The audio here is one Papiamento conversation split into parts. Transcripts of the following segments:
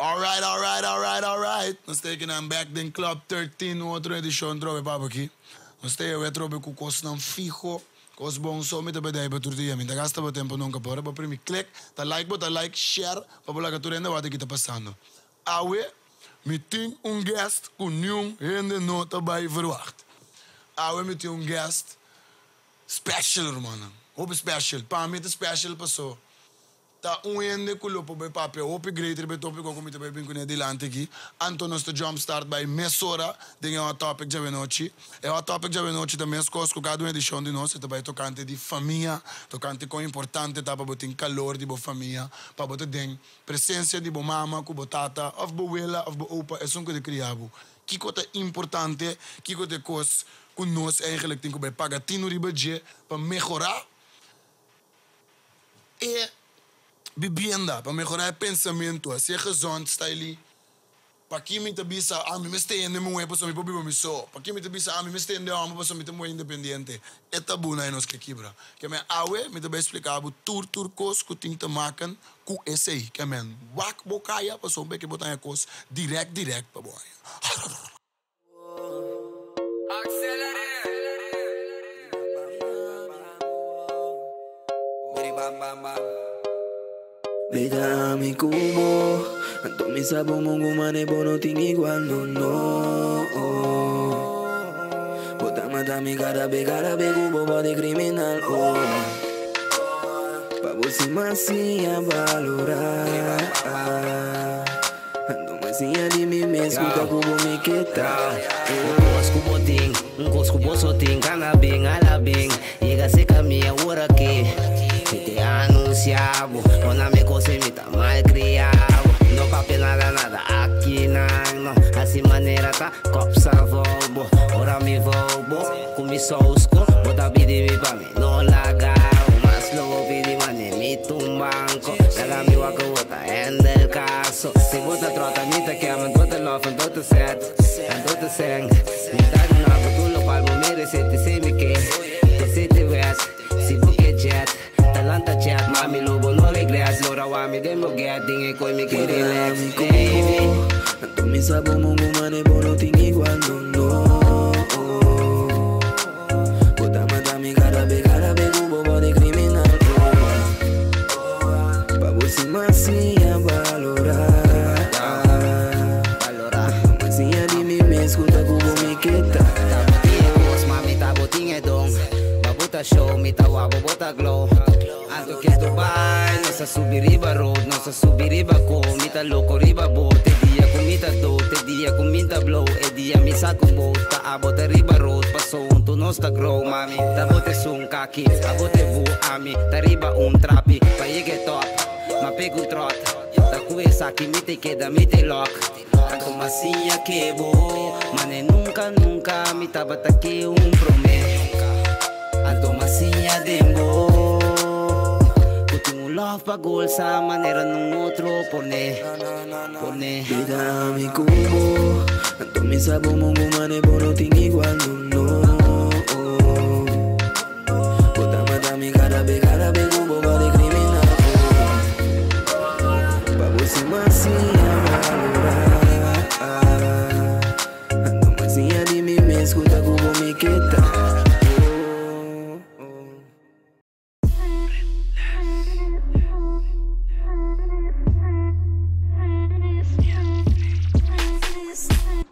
Alright, alright, alright, alright. Nos ta kinan back den Club 13, un otro edicion trobe papo aki. Nos ta e trobe cu cosnan fiho, cos bon so mi ta bedei pa tur dia. Mi ta gasta bo tempo nunca por bo primi click, ta like bo ta like, share, pa bo laga tur hende wak ki ta pasando. Awe, mi tin un guest cu niun hende no ta bay verwacht. Awe mi tin un guest special, rumannan. Hopi special. Pa mi ta special paso. Ta un hende cu lo por bay papia hopi great riba e topico cu mi ta bay bin cune dilanti aki. Anto nos ta jump start bay mesora den e hot topic djawe-nochi. E hot topic djawe-nochi ta mescos cu cada un edicion di nos. E ta bay tocante di famia, tocante con importante ta pa bo tin calor di bo famia, pa bo ta den presencia di bo mama cu bo tata of bo wela of bo opa, esun cu ta cria bo. Kico ta importante, kico ta e cos cu nos eigenlijk tin cu bay paga tino riba dje pa mehora e bibienda, pa mehorá e pensamentu, hasié gezond style. Paki mi ta bisa ami mester hende muhé pasobra mi por biba mi so? Paki mi ta bisa ami mester hende hòmber pasobra mi ta muhé independiente? E tabú na e nos ke kibra. Ke men awe mi ta bai splika bo tur tur kos ku tin te maken ku esei. Ke men wak bo kaya pasobra bo ke bo ta haña kos dirèkt dirèkt pa bo haña. Mi ta ami ku bo, anto mi sa bo mungu mane bo no tin igual, no no. Bo ta mata mi kada be kada be ku bo body criminal, oh. Pa bo si mas siña valorá. Anto mas siña di mi mes ku ta ku bo mi ke ta. Un cos cu bo tin, un cos cu bo so tin. Cana bin, ala bin, yega cerca mi awor aki. Mi te anuncia bo, pona mi cos y mi ta malcriado. No papia nada nada aki nan no. Así manera ta cop sa bo. Ora mi bo, cu mi sausco, bo ta pidi mi pa mi no laga. Mas lo bo pidi mane mi tumbanco. Laga mi wak bo ta handle caso. Si bo ta trota mi ta kema, anto ta love, anto ta set, anto ta seng. Mi ta duna bo tur locual bo merece, te say mi ke, te say te wet. Si bo ke jet, talanta chat, mami lo bo no regret. Lora wa mi den bo get, ding e koi mi ke relax, baby. Anto mi sa bo mungu mane bo no tin igual, no no. Bo ta mata mi kada be ku bo body criminal, oh. Pa bo si mas siña valorá. Valorá. Mas siña di mi mes ku ta ku bo mi ke ta. Ta bo tin e cos, mami, ta bo tin e don. Ba bo ta show, mi ta wak bo ta glow. Anto ke tu bai, nos a subi riba road, nos a subi riba ko. Mi ta loco riba bo, te dia ku mi ta do, te dia ku mi ta blow. E dia mi sa ku bo, ta abo ta riba road, paso hunto nos ta grow, mami. Ta bo te sun kaki, abo te bu ami, ta riba un trapi, pa yega top, ma pega un trot. Ta ku esaki mi te keda, mi te lock. Anto masiña ke bo, mane nunca nunca mi tabata ke un prome. Anto masiña den bo, ku tin un love pa golsa manera nun otro pone, pone. Mi ta ami ku bo, anto mi sa bo mungu mane bo no tin igual, no no. Bo ta mata mi kada be ku bo body criminal, oh. Pa bo si mas siña valorá. Anto mas siña di mi mes ku ta ku bo mi ke ta. Oh, oh.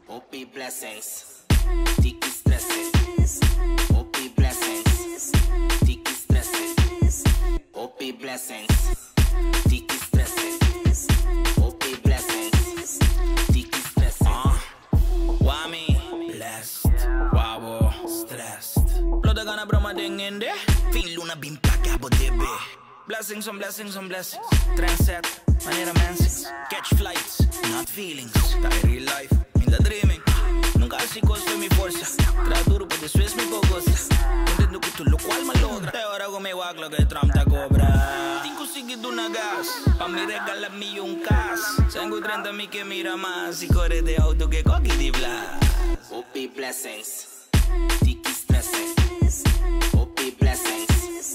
Hopi blessings, tiki stressing. Hopi blessings, tiki stressing. Hopi blessings, tiki stressing. Hopi blessings, tiki stressing. Wami, blessed, wabo, stressed. Blood gana broma ding in there. Fin luna bin paga bo debe. Blessings on blessings on blessings. Trendset, manera mensings. Catch flights, not feelings. Ta real life, in the dreaming. Nunca así costo mi fuerza. Tra duro pa después mi goza. Entiendo que tú lo cual me logra. Te ahora hago mi wak lo que Trump te cobra. Tinko sigue una gas. Pa mi regala mi un cas. Tengo 30 mi que mira más. Y corre de auto que coqui di blas. Hopi blessings, tiki stressing. Hopi blessings,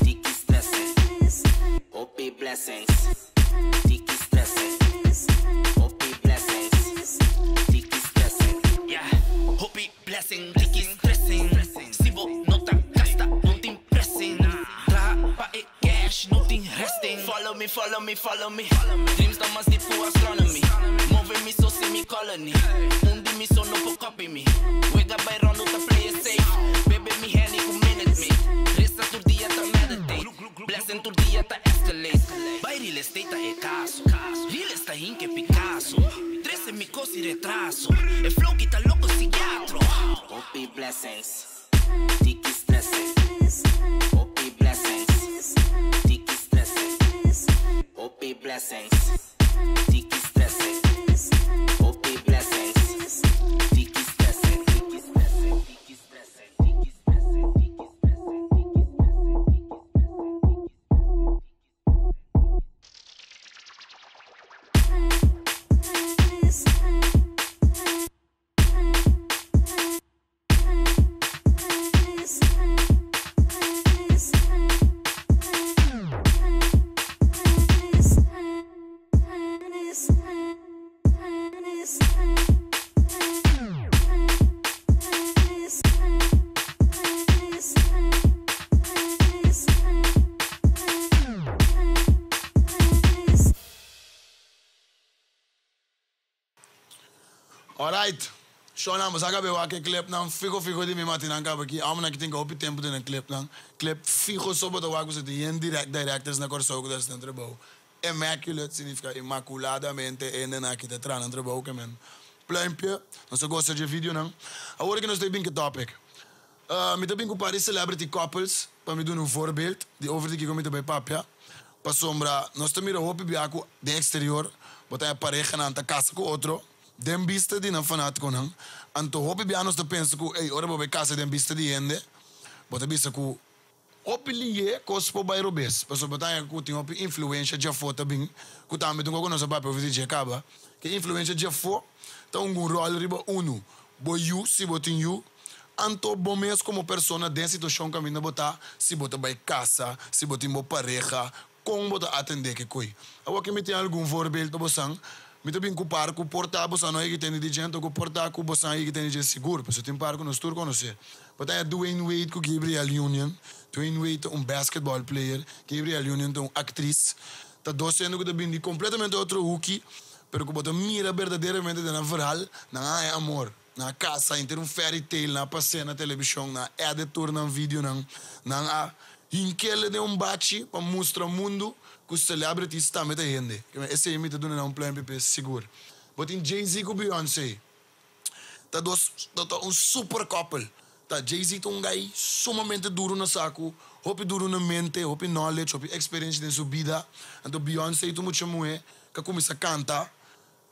tiki stressing. Hopi blessings, tiki stressing. Pa e cash, no tin resting. Follow me, follow me, follow me. Dreams ta mas deep ku astronomy. Move mi so si mi colony. Un di mi so no por copy mi. Wega bay rondo ta play it safe. Bebe mi Henny ku Minute Maid. Resa tur dia ta meditate. Blessing tur dia ta escalate. Bay real estate ta e caso. Real esta hinke Picasso. Trece mi cos y retraso. E flow ki ta loco psiquiatro. Hopi blessings. Tiki stressing. Hopi blessings. Tiki stressing. Hopi blessings. Tiki stressing. Hopi blessings. Tiki stressing. Tiki stressing. Tiki stressing. Tiki stressing. Tiki stressing. Tiki stressing. Tiki stressing. Tiki stressing. Alright. Shona, bo sa kabe wak e clipnan fiho fiho di mi matinan kaba aki. Amo nan ki tin hopi tempu den e clipnan. Clip fiho so bo ta wak ku tin yen direct directors na Kòrsou ku ta hasi nan trabou. Immaculate significa inmaculadamente hende nan aki ta traha nan trabou ke men. Pluimpje. Nos a gosta dje videonan. Awor aki nos ta bin ke topic. Mi ta bin ku par di celebrity couples pa mi duna un voorbeeld di over di kiko mi ta bai papia. Pasobra nos ta mira hopi bia ku den exterior bo ta haña parehanan ta kasa ku otro den bista di nan fanatikonan. Anto hopi bia nos ta pensa ku ey ora bo bai kasa den bista di hende bo ta bisa ku hopi liye kos por bai robes. Pasobra bo ta haña ku tin hopi influensha djafó ta bin ku tambe tin koko nos a papia over di dje kaba. Ke influensha djafó ta hunga un ròl riba unu bo yu si bo tin yu. Anto bo mes komo persona den situashon kaminda bo ta, si bo ta bai kasa, si bo tin bo pareha, kon bo ta atendé ke koi? Awor ke mi tin algun voorbeeld pa bosan, mi ta bin ku par ku por ta bosan no yegi tende di dje, anto ku por ta ku bosan a yegi tende di dje sigur, pasobra tin par ku nos tur konosé. Bo ta haña Dwyane Wade ku Gabrielle Union. Dwyane Wade ta un basketball player, Gabrielle Union ta un aktris. Ta dos hende ku ta bin di kompletamente otro huki, pero ku bo ta mira berdaderamente den nan verhal, nan a haña amor. Nan a casa henter un fairy tale, nan a pas'é na televishon, nan a edit tur nan videonan, nan a hink'el den un bachi pa mustra mundu ku celebrities tambe ta hende. Esei mi ta duna nan un pluimpje p'e sigur. Bo tin Jay-Z ku Beyoncé, ta dos, ta un super couple. Ta Jay-Z ta un guy sumamente duru na saku, hopi duru na mente, hopi knowledge, hopi experiencia den su bida. Anto Beyoncé ta un mucha muhé ku a kuminsá kanta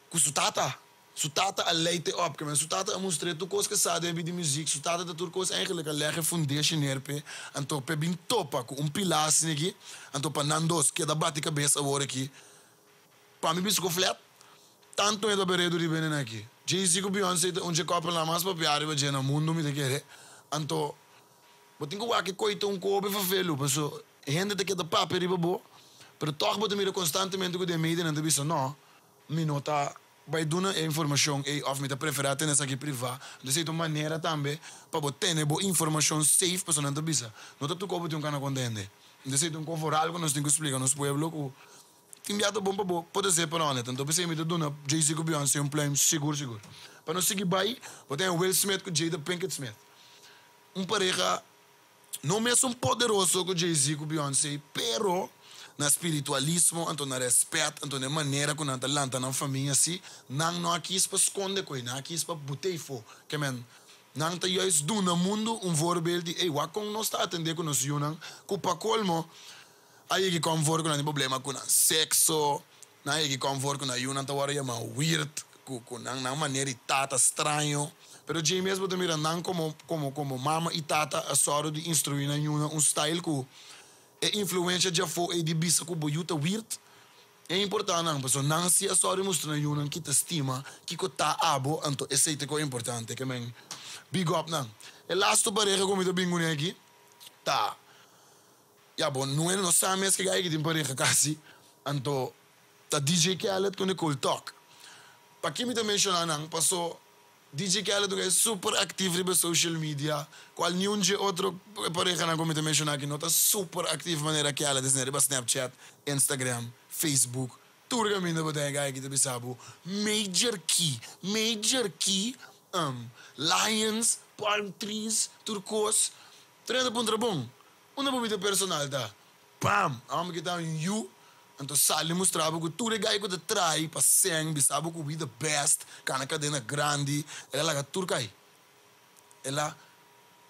Ku su tata. Su tata a leid e op. Kimen su tata a mustr'é tur kos ke sa den bida di muzik. Su tata ta tur kos eigenlijk a leg e fundeshin neer p'e. Anto p'e bin topa ku un pilá asina aki. Anto pa nan dos keda bati kabes awor aki. Pa mi bisa ku flat. Tantu e ta beredu riba e nena aki. Jay-Z ku Beyoncé ta un dje kòpelnan mas papiá riba dje na mundu mi ta kere. Anto bo tin ku wak e koita un kobe fafelu paso hende ta keda papia riba bo. Pero tòg bo ta mira konstantemente ku den medianan ta bisa no. Mi no ta bai duna e informashon ei òf mi ta preferá tene esaki privá. Entonces ei ta un manera tambe pa bo tene bo informashon safe pasobra nan ta bisa no ta tur kos bo tin un kana konta hende. Entonces ei ta un kos foral ku nos tin ku splika nos pueblo ku tin bia ta bon pa bo por ta ser pero honest. Anto p'esei mi ta duna Jay-Z ku Beyoncé un pluim sigur sigur. Pa nos sigui bai bo ta haña Will Smith ku Jada Pinkett Smith. Un pareha No mesun poderoso ku Jay-Z ku Beyoncé, pero na spiritualismo, anto na rèspèt, anto na e manera ku nan ta lanta nan famia si, nan no a kis pa skonde koe, nan a kis pa but'é afó. Ke men, nan ta juist duna mundu un voorbeeld di, ey, wak kon nos ta atendé ku nos yunan, ku pa kolmo a yegi kòm for ku nan tin problema ku nan sekso, nan a yegi kòm for ku nan yunan ta wòrdu yamá weird, ku ku nan nan manera di tata straño. Pero djei mes bo ta mira nan komo komo komo mama i tata a sòru di instruí nan yunan un style ku e influensha djafó ei di bisa ku bo yu ta weird e importá nan pasobra nan si a sòru di mustra nan yunan ki ta stima kiko ta abo anto esei ta e kos importante ke men big up nan. E lastu pareha ku mi ta bin kuné aki ta ya bo nueno no sa mes ke gai ki tin pareha kasi anto ta DJ Khaled ku Nicole Tuck. Paki mi ta menshoná nan? Paso. DJ Khaled un guy super actief riba social media, cual niun dje otro parehanan cu mi ta menciona aki no ta super actief manera Khaled es riba Snapchat, Instagram, Facebook, tur caminda bo ta e guy aki ta bisa bo major key, major key, lions, palm trees, tur cos. Tur hende puntra bon, unda bo bida personal ta? Pam! Amo ki ta un yu, anto sali mustra bo ku tur e gai ku ta trai pa sèn bisa bo ku we the best, kana kadena grandi, el a laga tur kai. El a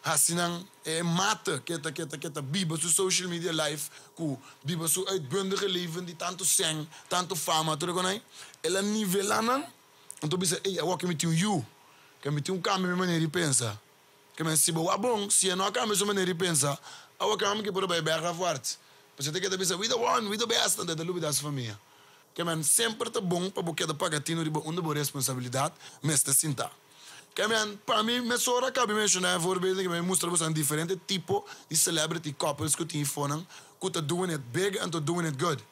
hasi nan e mata ke ta ke ta ke ta biba su social media life ku biba su uitbundige leven di tantu sèn, tantu fama, tur e konai. El a nivela nan, anto bisa ey awor ke mi tin un yu, ke mi tin un kambia mi manera di pensa. Ke men si bo wak bon, si e no a kambia su manera di pensa, awo ke hòmber ke por a bai bèrgafwart. Pasobra te keda bisa, we the one, we the best, anto e ta lubidá su famia. Ke men semper ta bon pa bo keda paga tinu riba unda bo responsabilidat mester sintá. Ke men, pa mi mesora a kabi menshoná e voorbeelden ke men mustra boso nan diferente tipo di celebrity couples ku tin ifonan ku ta doing it big anto doing it good.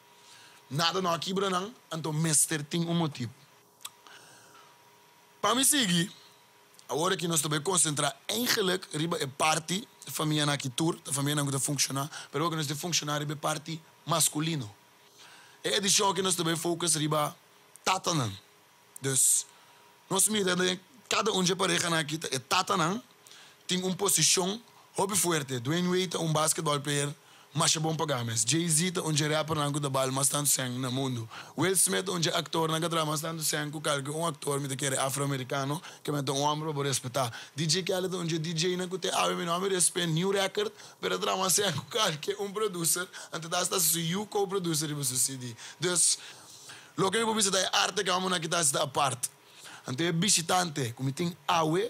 Nada no a kibra nan, anto mester tin un motibu. Pa mi sigui, awor aki nos ta bai konsentrá eigenlik riba e parti, e famianan aki tur ta famianan ku ta funkshoná, pero awor aki nos ta funkshoná riba e parti maskulino. E edishon aki nos ta bai focus riba tatanan. Dus, nos mira den kada un dje parehanan aki ta e tatanan tin un posishon hopi fuerte. Dwyane Wade ta un basketball player masha bon pagá mes. Jay-Z ta un dje rappernan ku ta bal mas tantu sèn na mundu. Will Smith ta un dje aktornan ku a traha mas tantu sèn ku kalke un aktor, mi ta kere afroamerikano, ke men ta un hòmber pa bo respetá. DJ Khaled ta un dje DJ-nan ku te awe mi no a mi respet niun rèkert, pero a traha mas sèn ku kalke un producer, anto ta hasta su yu co-producer riba su CD. Dus, loke mi por bisa ta e arte ku e hòmbernan aki ta hasi ta apart. Anto e bishitante ku mi tin awe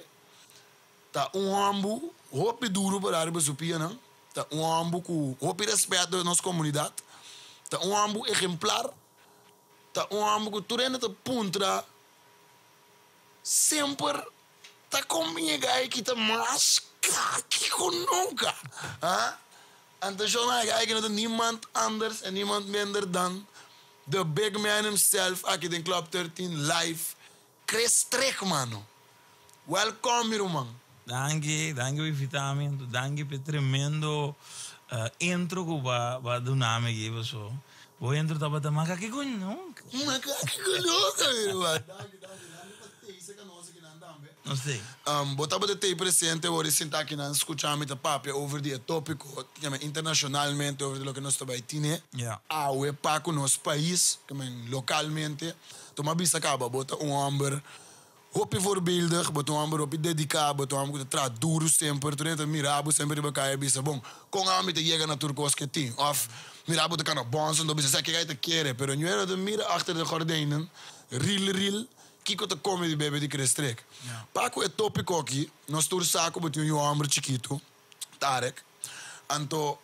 Ta un hòmbu hopi duru pa da riba su pianan, ta un hòmbu ku hopi rèspèt den nos komunidat, ta un hòmbu ehemplar, ta un hòmbu ku tur hende ta puntra semper ta kon bin e gai ki ta mas kaki ku nunka, ha? Anto shon e gai ki no ta niemand anders en niemand minder dan the big man himself aki den Club 13 live Chris Trek mano. Welkom mi ruman. Danki, danki pa invita mi, anto danki pa e tremendo intro ku bo a duna mi aki paso bo intro tabata maka kiko nunka. Maka kiko nunka mi ruman. Danki, danki, danki pa tei seka nos akinan tambe. Nos tei. Bo tabata tei presente ora e sinta akinan skucha mi ta papia over di e topiko internashonalmente over di loke nos ta bai tine awe pa ku nos pais, lokalmente. Tuma bisa kaba, bo ta un hòmber hopi voorbeeldig, bo ta un hòmber hopi dediká, bo ta un hòmber ku ta traha duru semper, tur hende ta mira bo semper riba kaya bisa, bon, kon ami ta yega na tur kos ku e tin? Òf mira bo ta kana bòns anto bisa, sa kiko ta kere? Pero ñu hende ta mira achter de gordijnen, ril ril, kiko ta kome di bebe di Krestrik. Pa ku e tópiko aki, nos tur sa ku bo tin un yu hòmber chikitu, Tarek, anto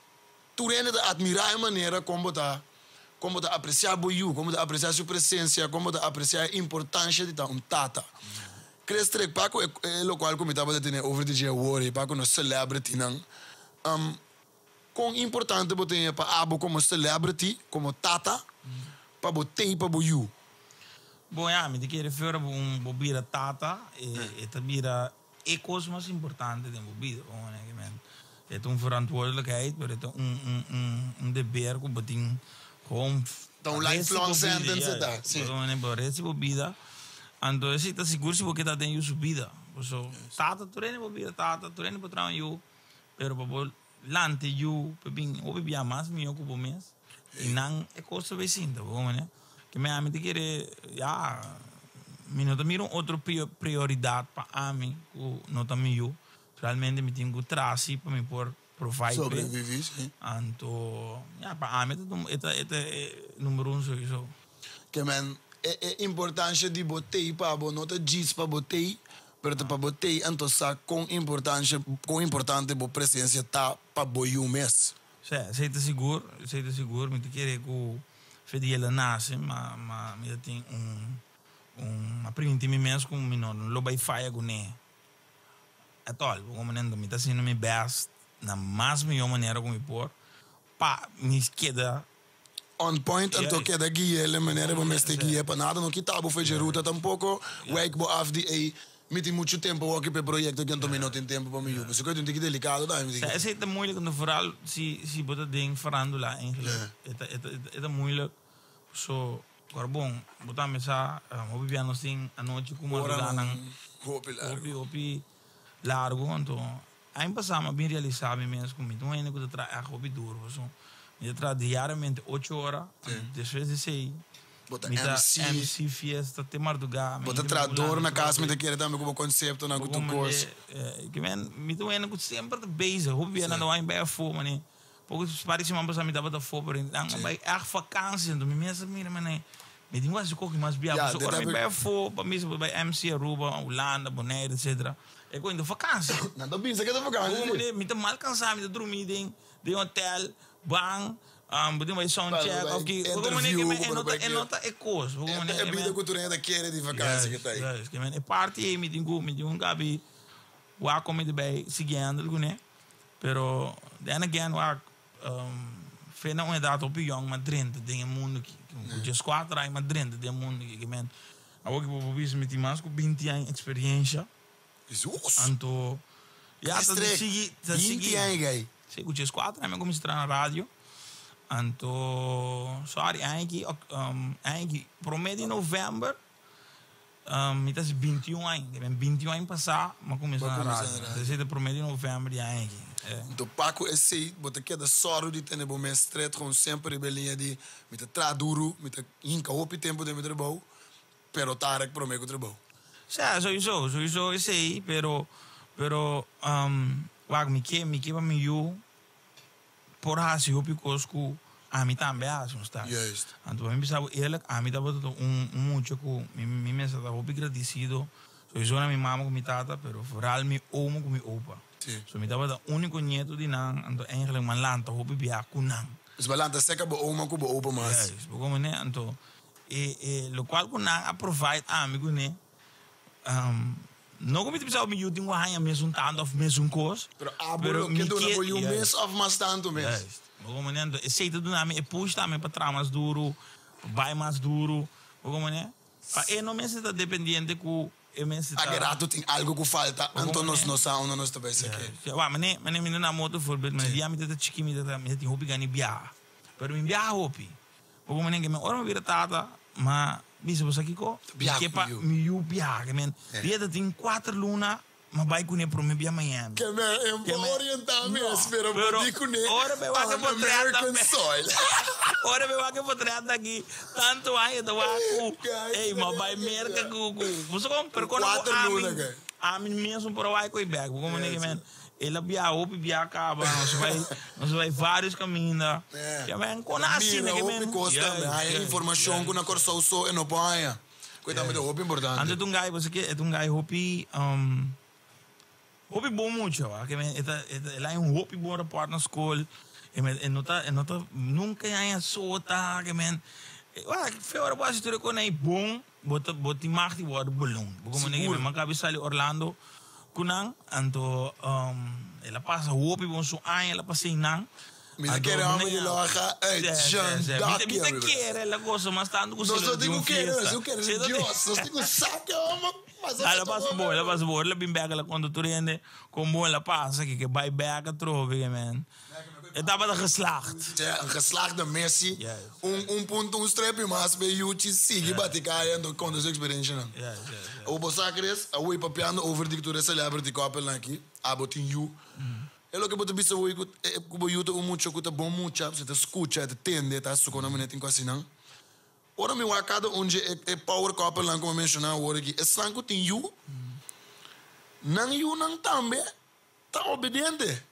Tur hende ta admirá e manera kon bo ta kon bo ta apresiá bo yu, kon bo ta apresiá su presensia, kon bo ta apresiá e importansha di ta un tata. Chris Trek, pa ku e lokual ku mi tabata tene over di dje awor ei, pa ku nos celebritynan, kon importante bo ta pa abo komo celebrity, komo tata, pa bo tei pa bo yu? Bon ya, mi ta kere fora bo un bo bira tata, e ta bira E kos mas importante den bo bida, bo mane ke men. E ta un verantwoordelijkheid, pero e ta un un un un deber ku bo tin gewoon Ta un lifelong sentence e ta, si. Bo mane bo resti bo bida. Anto esei ta sigur si bo ke ta den yu su bida. Paso tata tur hende por bira tata, tur hende por traha un yu, pero pa bo lanta e yu pa bin hopi bia mas mihó ku bo mes i nan e kos ta bay sinta, bo mane. Ke men ami ta kere, ya, mi no ta mira un otro prioridat pa ami ku no ta mi yu. Realmente mi tin ku trasi pa mi por provide p'e. Sobrevivi, si. Anto, ya, pa ami e ta e ta e numero un sowiso. Ke men e e importansha di bo tei pa bo no ta djis pa bo tei, pero ta pa bo tei anto sa kon importansha, kon importante bo presensia ta pa bo yu mes. Sí, esei ta sigur, esei ta sigur. Mi ta kere ku Fediel a nase, ma ma mi ta tin un un a primintí mi mes ku mi no lo bai faya kuné at all. Bo komprende? Mi ta hasiendo mi best na mas mihó manera ku mi por pa mi keda. On point anto keda gui'é le manera bo mester gui'é pa nada no kita bo for dje ruta tampoko, wijk bo af di ei. Mi tin muchu tempu awor pa e proyecto aki, anto mi no tin tempu pa mi yu. Pasobra cu e ta un tiki delicado tambe, mi tin. Esey ta moeilijk, anto vooral si si bo ta den farandula eigenlijk. E ta e ta e ta moeilijk. So, ora bon, bo tambe sa, hopi bia nos tin anochi cu madruganan Hopi largo. Hopi, hopi largo. Anto, aña pasa mi a bin realisa mi mes cu mi ta un hende cu ta traha echt hopi duro. Pasobra mi ta traha diariamente ocho ora, anto despues di esey Bo ta Mi ta MC. MC fiesta te mardugá. Bo ta trahador na cas, mi ta kere tambe cu bo conceptonan cu tur cos. Ke men, mi ta un hende cu semper ta bezig. Hopi bia nan ta wak mi bai afó, mane. Poco par di siman pasá mi tabata afó, pero nan a bai ègt vakantie. Anto mi mes a mira, mane, mi tin cu hasi koki mas bia. Ya, Pasobra dit ora mi heb bai ik. afó, pa mi bai MC Aruba, Hulanda, Bonaire, etcetera, e koño ta vakantie. Nan ta bisa ke ta vakantie, Como si. mane, mi ta mal cansá, mi ta drumí den hotel, ban. Bo tin bai sound check of ki. Interview E no ta e no ta e kos. E bida ku tur hende ta kere di vakansi ke ta ei. Juist, juist. E parti ei mi tin ku mi tin un gabi wak kon mi ta bai siguiendo kuné. Pero then again wak fe na un edat hopi yong m'a drenta den e mundu aki. Ku dieskuater aña m'a drenta den e mundu aki. Men awor ki bo por bisa mi tin mas ku binti aña eksperiencia. Jesus! Anto ya ta sigui ta sigui. 20 aña gai. Si, ku 14 aña mi a kuminsá traha na radio. Anto sorry aña aki aña aki promé di novèmber mi ta hasi 21 aña. Ke men 21 aña pasá mi a kuminsá na radio. Esei ta promé di novèmber di aña aki. Anto pa ku esei bo ta keda sòru di tene bo mes stret gewoon semper riba e liña di mi ta traha duru, mi ta hinka hopi tempu den mi trabou, Pero Tarek prome ku trabou. Sa, souiso, souiso esei, pero, pero, wak, mi ke, mi ke pa mi yu por hasi hopi kos ku ami tambe a hasi un start. Juist. Anto pa mi bisa bo eerlijk, ami tabata un, un mucha ku mi, mi mester ta hopi gradisido, souiso na mi mama ku mi tata, pero vooral mi omo ku mi opa. Si. So mi tabata úniko nieto di nan, anto eigenlijk mi a lanta hopi bia ku nan. Dus bo a lanta seka bo oma ku bo opa mas. Juist, bo komo anto E e lokual ku nan a provide ami kuné, no ku mi ta bisa mi yu tin ku haña mesun tantu òf mesun kos. Pero abo lo ke duna bo yu mes òf mas tantu mes. Juist. Bo komo anto esei ta duna mi e push tambe pa traha mas duru, pa bai mas duru. Bo komo pa e no mester ta dependiente ku e mester ta. Aki rato tin algu ku falta, anto nos no sa unda nos ta bai saki. Juist. Wak, mane mane mi duna amo otro voorbeeld, mane dia mi ta chiki mi ta mi ta tin hopi gana di biaha, pero mi biaha hopi. Bo como nen ke men ora mi bira tata, ma bisa bo sa kiko? Mi ke pa mi yu biaha. Ke men dia ta tin kuater luna ma bai kune prome bia Miami. Ke men en por orienta mes, pero bo di kune on American soil. Ora mi wak e potret aki, tantu aña ta wak ku ey ma bai Merka ku ku bo sa kon? Pero kono ku ami ami mesmo por a wak koe bek. Bo como nen ke men El a biaha hopi biaha caba, nos a bai, nos a bai varios caminda. Ke men con a asina Mira ke men. hopi cos tambe, haya informacion cu na Corsou so e no por haya. Cu e tambe ta hopi importante. Anto e ta un guy, bo sa ke, e ta un guy hopi, hopi bon mucha wak. Ke men e ta, e ta, el haya un hopi bon rapport na school. E men, e no ta, e no ta, nunca e haya sota, ke men, wak, fe ora bo hasi tur e cosnan ei bon. Bo ta bo tin mag di wòrdu beloon. Bo komo nege mi makabi sali Orlando ku nan, anto el a pasa hopi bon su aña el a pasa einan. Mi ta kere homber di loja uit Jean Mi ta kere el a gosa mas tantu ku Nos no tin ku kere, nos tin ku kere Dios, nos tin ku sa ke homber pasa El a pasa bon, el a pasa bon. Ora el a bin bek el a konta tur hende kon bon el a pasa, ke ke bai bek atrobe ke men. E tabata geslaagd. Ja, een geslaagde missie. Un, un punto, un streepje mas pe Yuchi sigui bati kaya en konta su experiencianan. Awor bo sa Chris, awor papiando over di tur e celebrity couple aki, abo tin yu. E loke bo ta bisa awor ku ku bo yu ta un mucha ku ta bon mucha, si ta skucha, e ta tende, e ta hasi su kos na manera tin ku hasi nan. Ora mi wak kada un dje e power couple nan ku mi a menshona awor aki, esnan ku tin yu, nan yunan tambe Ta obediente.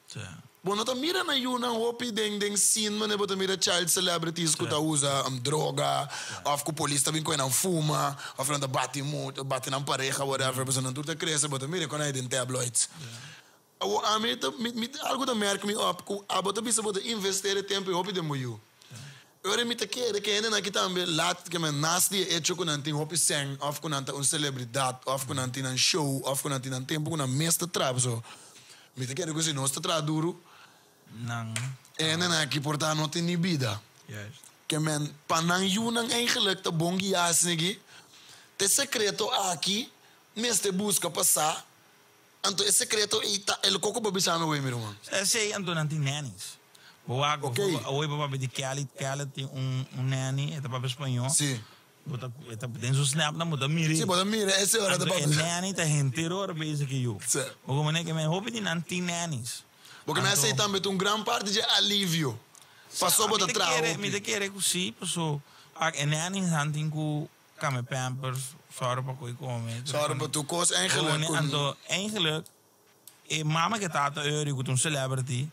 Bo no ta mira nan yunan hopi den den scene manera bo ta mira child celebrities cu ta usa droga of cu polis ta bin coge nan fuma of nan ta bati mucha bati nan pareha whatever pasobra nan tur ta crece bo ta mira con nan den tabloids. Awor ami ta mi mi algo ta merk mi op cu abo ta bisa bo ta investera e tempo y hopi den bo yu. Ora mi ta kere ke hendenan aki tambe laat ke men nas di e echo ku nan tin hopi sèn òf ku nan ta un selebridat òf ku nan tin nan show òf ku nan tin nan tempu ku nan mes ta traha pasobra mi ta kere ku si nos ta traha duru Nan e hendenan aki por ta no tin ni bida. Ke men pa nan yunan eigenlik ta bon guia asin'aki. Ta e sekreto aki. mester buska pa sa, anto e sekreto ei ta el koko bo bisa mi awor mi ruman. Esei anto nan tin nannies. Bo wak awor bo papia di Kelly, Kelly tin un nanny, e ta papia spañó. Si. Bo ta, e ta den su snapnan bo ta mira. Si, bo ta mira e ora ta papia. Anto e nanny ta henter ora bezig ku yu. Si. Bo komo ke men hopi di nan tin nannies. Bo ke men esei tambe ta un gran parti dje alivio. Paso bo ta traha hopi. Mi ta kere ku si, paso pak e nannies nan tin ku kame pampers, sòru pa koe kome. Sòru pa tur kos eigenlijk. Anto eigenlijk e mama ke tata Eury ku ta un celebrity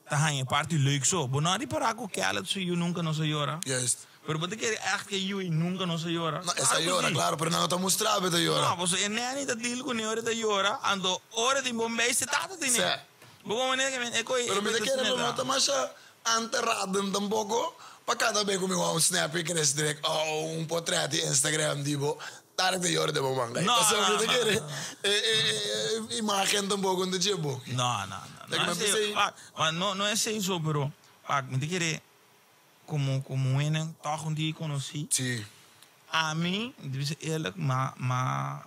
ta haña e parti leuk so. Bo no a ripará ku Khaled su yu nunka no sa yora? Juist. Pero bo ta kere ègt ku e yu ei nunka no sa yora? No, e sa yora, klaro, pero nan no ta mustra ku e ta yora. No, pasobra e neni ta deal kuné ora e ta yora, anto ora tin bon beis e tata tene. Sè. Bo kon manera ke men e koe Pero mi ta kere lo no ta masha aan te raden tampoco pa cada be ku mi wou un snap i kres direct oh un potret di Instagram di bo Tarek ta yora den bo manga. No, Pasobra no, mi ta no, kere no. e e e imagen tampoco no ta dje bo. No, no, no. Ta ke No mi esei, bisa wak, wak, no, no esei so, pero wak, mi ta kere komo komo hende tòg un dia konosí. Si. Ami, mi ta bisa eerlijk, ma ma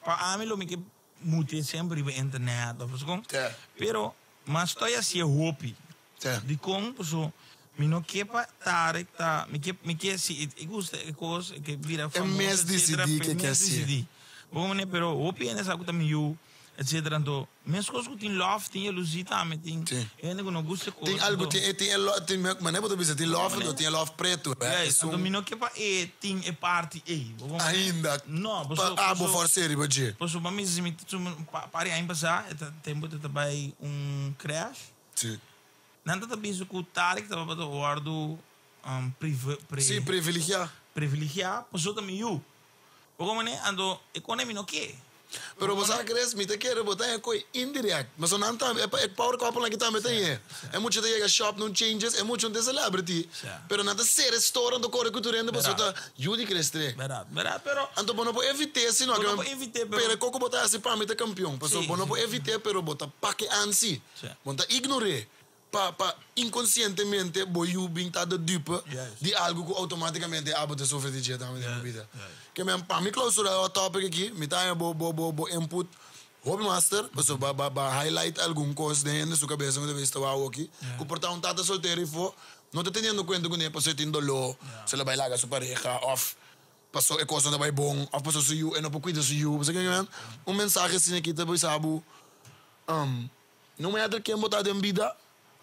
pa ami lo mi ke Mute semper riba internet of asco. Te. Pero mas estoy hacié hopi. Te. Dicon? Paso mi no ke pa Tarek ta mi ke mi ke si e gusta e cos e ke bira E famoso mes etcetera dicidi pe ke ke mes hacié. dicidi. Bo mane pero hopi hende sa cu ta mi yu etcetera anto mescos cu tin love tin jaloezie tambe tin Si. hende cu no gusta e cos Tin algo anto tin e tin e lo tin mane bo ta bisa tin love anto tin e love preto eh Juist esun. anto mi no ke pa e tin e parti ey bo mane Ainda no pa paso abo paso forse riba dje. Pasobra mi si mi ta tuma un par di aña pasá e ta tempu ta ta bai un crash. Si. Nan ta ta bisa ku Tarek tabata wòrdu prive pri Si, privilegiá. Privilegiá pasobra ta mi yu. Bo komo ne? Anto e kone mi no ke. Pero bo sa Chris, mi ta kere bo ta e koe indirect. Pasobra nan tambe, e power couple aki tambe ta e. E mucha ta yega shop nun changes, e mucha no ta celebrity. Pero nan ta sere store anto kore ku tur hende pasobra ta yu di Chris Tre. Berdad, berdad, pero. Anto bo no por evit'é si no. Bo no por evit'é, pero. Pero e koko bo ta hasi pa mi ta kampion. Pasobra bo no por evit'é, pero bo ta pake ansi. Bo no ta ignor'é. Pa pa inkonsientemente bo yu bin ta de dupe di algu ku outomátikamente abo ta sufri di dje tambe den bo bida. Ke men pa mi klousura e topic aki, mi ta haña bo bo bo bo input hopi master, pasobra ba ba ba highlight algun kos den hende su kabesa ku ta bisa ta wou aki, ku por ta un tata soltero ifo no ta teniendo kuenta kuné pasobra e tin doló, se lo bai laga su pareha òf pasobra e kos no ta bai bon òf pasobra su yu e no por kuida su yu. Bo sa ke men? Un mensahe asina aki ta bisa bo. No matter ken bo ta den bida,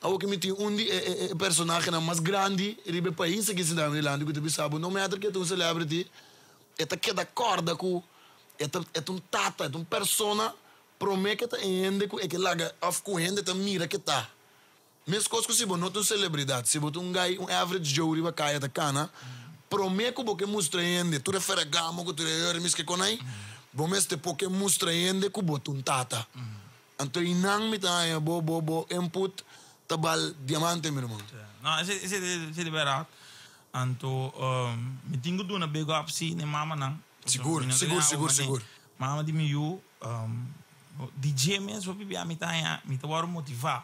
awor ke mi tin un di e e personahenan mas grandi riba e pais aki sinta mi dilanti ku ta bisa bo no matter ke ta un celebrity, e ta keda kòrda ku e ta e ta un tata, e ta un persona promé ke ta e hende ku e ke laga òf ku hende ta mira ke ta. Meskos ku si bo no ta un celebridat, si bo ta un guy, un average Joe riba kaya ta kana, promé ku bo ke mustra hende tur e ferragamo ku tur e Hermes ke konai, bo mester por ke mustra hende ku bo ta un tata. Anto einan mi ta haña bo bo bo input ta bal diamante mi ruman. No, esei esei ta berdad. Anto mi tin ku duna big up si na e mamanan. Sigur, sigur, sigur, sigur. Mama di mi yu, di dje mes hopi bia mi ta haña, mi ta wòrdu motivá.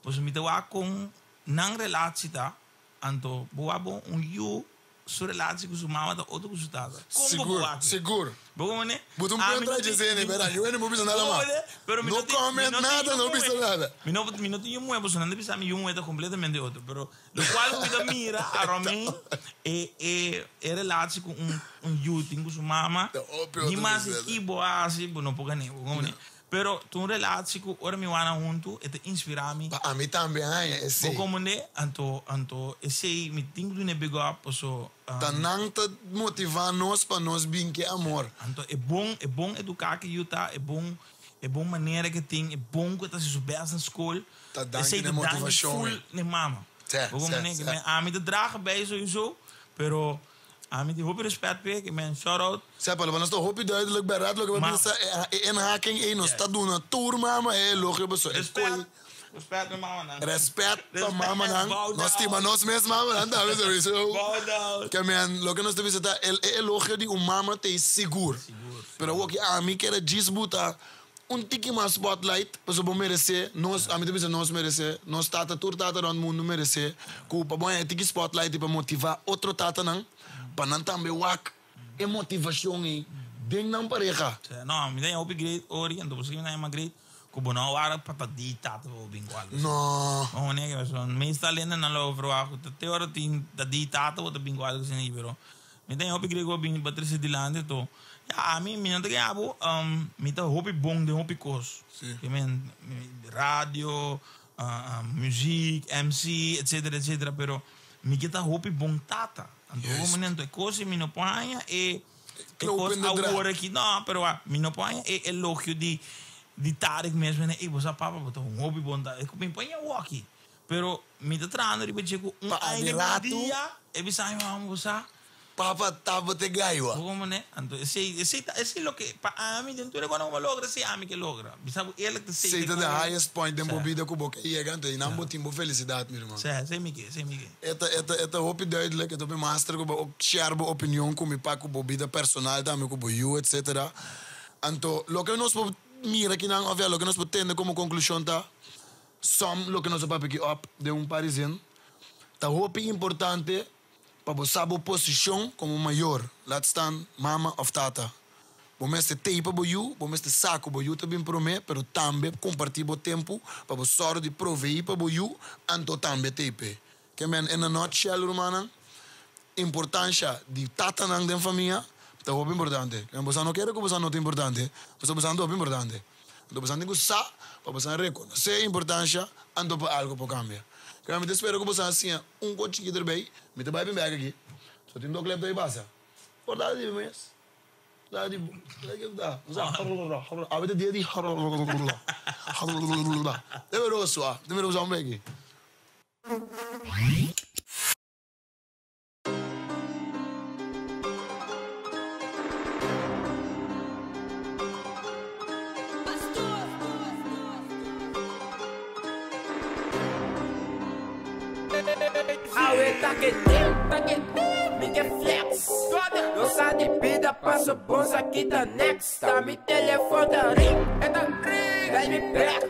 Pasobra mi ta wak kon nan relatie ta, anto bo wak bon un yu su relatie ku su mama ta otro ku su tata. Kon bo por wak? Sigur, sigur. Bo komprende? Bo ta un pronto a dje ne, bera, yo no bisa nada mas. No comment nada, no bisa nada. Mi no, mi no tin yu muhé, pasobra nan ta bisa mi yu muhé ta kompletamente otro. Pero lokual ku mi ta mira around mi, e e e relatie ku un un yu tin ku su mama, ni mas ki bo a hasi, bo no por gané. Bo komprende? Pero ta un relatie ku ora mi wak nan huntu e ta inspirá mi. Pa ami tambe haña esei. Bo komprendé? Anto, anto esei mi tin ku duna e big up paso. Ta nan ta motivá nos pa nos bin ku e amor. Anto e bon, e bon eduká ku yu ta, e bon, e bon manera ku e tin, e bon ku e ta hasi su bèst na skol. Ta danki na e motivashon full na e mama. Sè, Bo sè, komprendé? sè. Ami ta draga bij sowieso, pero Ami tin hopi respet p'e, ke men shout out. Sepa, lo nos ta hopi duidelijk bij raad loke bo bisa, e inhaking ei nos ta duna tur mama e elogio pasobra e koe. Respet pa mamanan. Respet pa mamanan. Nos stima nos mes mamanan tambe sowieso. Bow down. Ke men loke nos ta bisa ta e elogio di un mama ta ei sigur. Pero awor ki ami kier a djis buta un tiki mas spotlight pasobra bo meresé, nos, ami ta bisa nos meresé, nos tata, tur tata rond mundu meresé ku pa bo haña tiki spotlight i pa motivá otro tatanan pa nan tambe wak e motivashon ei Den nan pareha. No, mi ta hopi great ori, anto pasobra mi ta yama great, ku bo no wara pa ta di tata pa bo bin ku algu. No. No, nega, pasobra meestal hende nan lo verwacht ku ta te ora tin ta di tata bo ta bin ku algu asina, pero mi ta hopi great ku bo bin pa trese dilanti anto ya ami mi no ta kaya bo, mi ta hopi bon den hopi kos. Si. Ke men radio, muziek, MC, etcetera, etcetera, pero mi ke ta hopi bon tata. Anto hopi momento e kos mi no por haña e E kos awor aki no, pero wak, mi no por haña e elogio di di Tarek mes mene, ey bo sa papa bo ta un hopi bon tata. Mi por haña awor aki, pero mi ta trahando riba dje ku un aña riba un dia e bisa mi mama bo sa. Papa tabata e gaiwa. Bo como ne? Anto esey esey ta esey loke pa ami den tur e kos ku bo logra esey ami ke logra. Mi sa ku eerlijk te Esey ta the highest point den bo bida ku bo ke yega anto einan bo tin bo felisidat mi ruman. Sè, esey mi ke, esey mi ke. E ta e ta e ta hopi duidelijk, e ta hopi master ku bo share bo opinion ku mi pa ku bo bida personal tambe ku bo yu etcetera. Anto loke nos por mira kinan of ya loke nos por tende komo konklushon ta som loke nos a papia aki op den un par di zin ta hopi importante pa bo sa bo posishon komo mayor, laat staan mama of tata. Bo mester tei pa bo yu, bo mester sa ku bo yu ta bin promé, pero tambe kompartí bo tempu pa bo sòru di proveí pa bo yu, anto tambe tei p'e. Ke men, in a nutshell, rumannan, importansha di tatanan den famia ta hopi importante. Ke men, boso no kere ku boso no ta importante, pasobra boso ta hopi importante. Anto boso tin ku sa pa boso rekonosé e importansha, anto pa algu por kambia. Ke men, mi ta spera ku boso a siña un kos chikito erbei. Mi ta bai bin bèk aki. So tin dos klep ta bai pasa. Kòrda di mi mes. Awe ta dia di Debe roso ah, debe roso un beki. Awe ta ke mi ke flex. No sa di bida paso bons aki ta next. Ta mi telefon ta ring, bel mi back.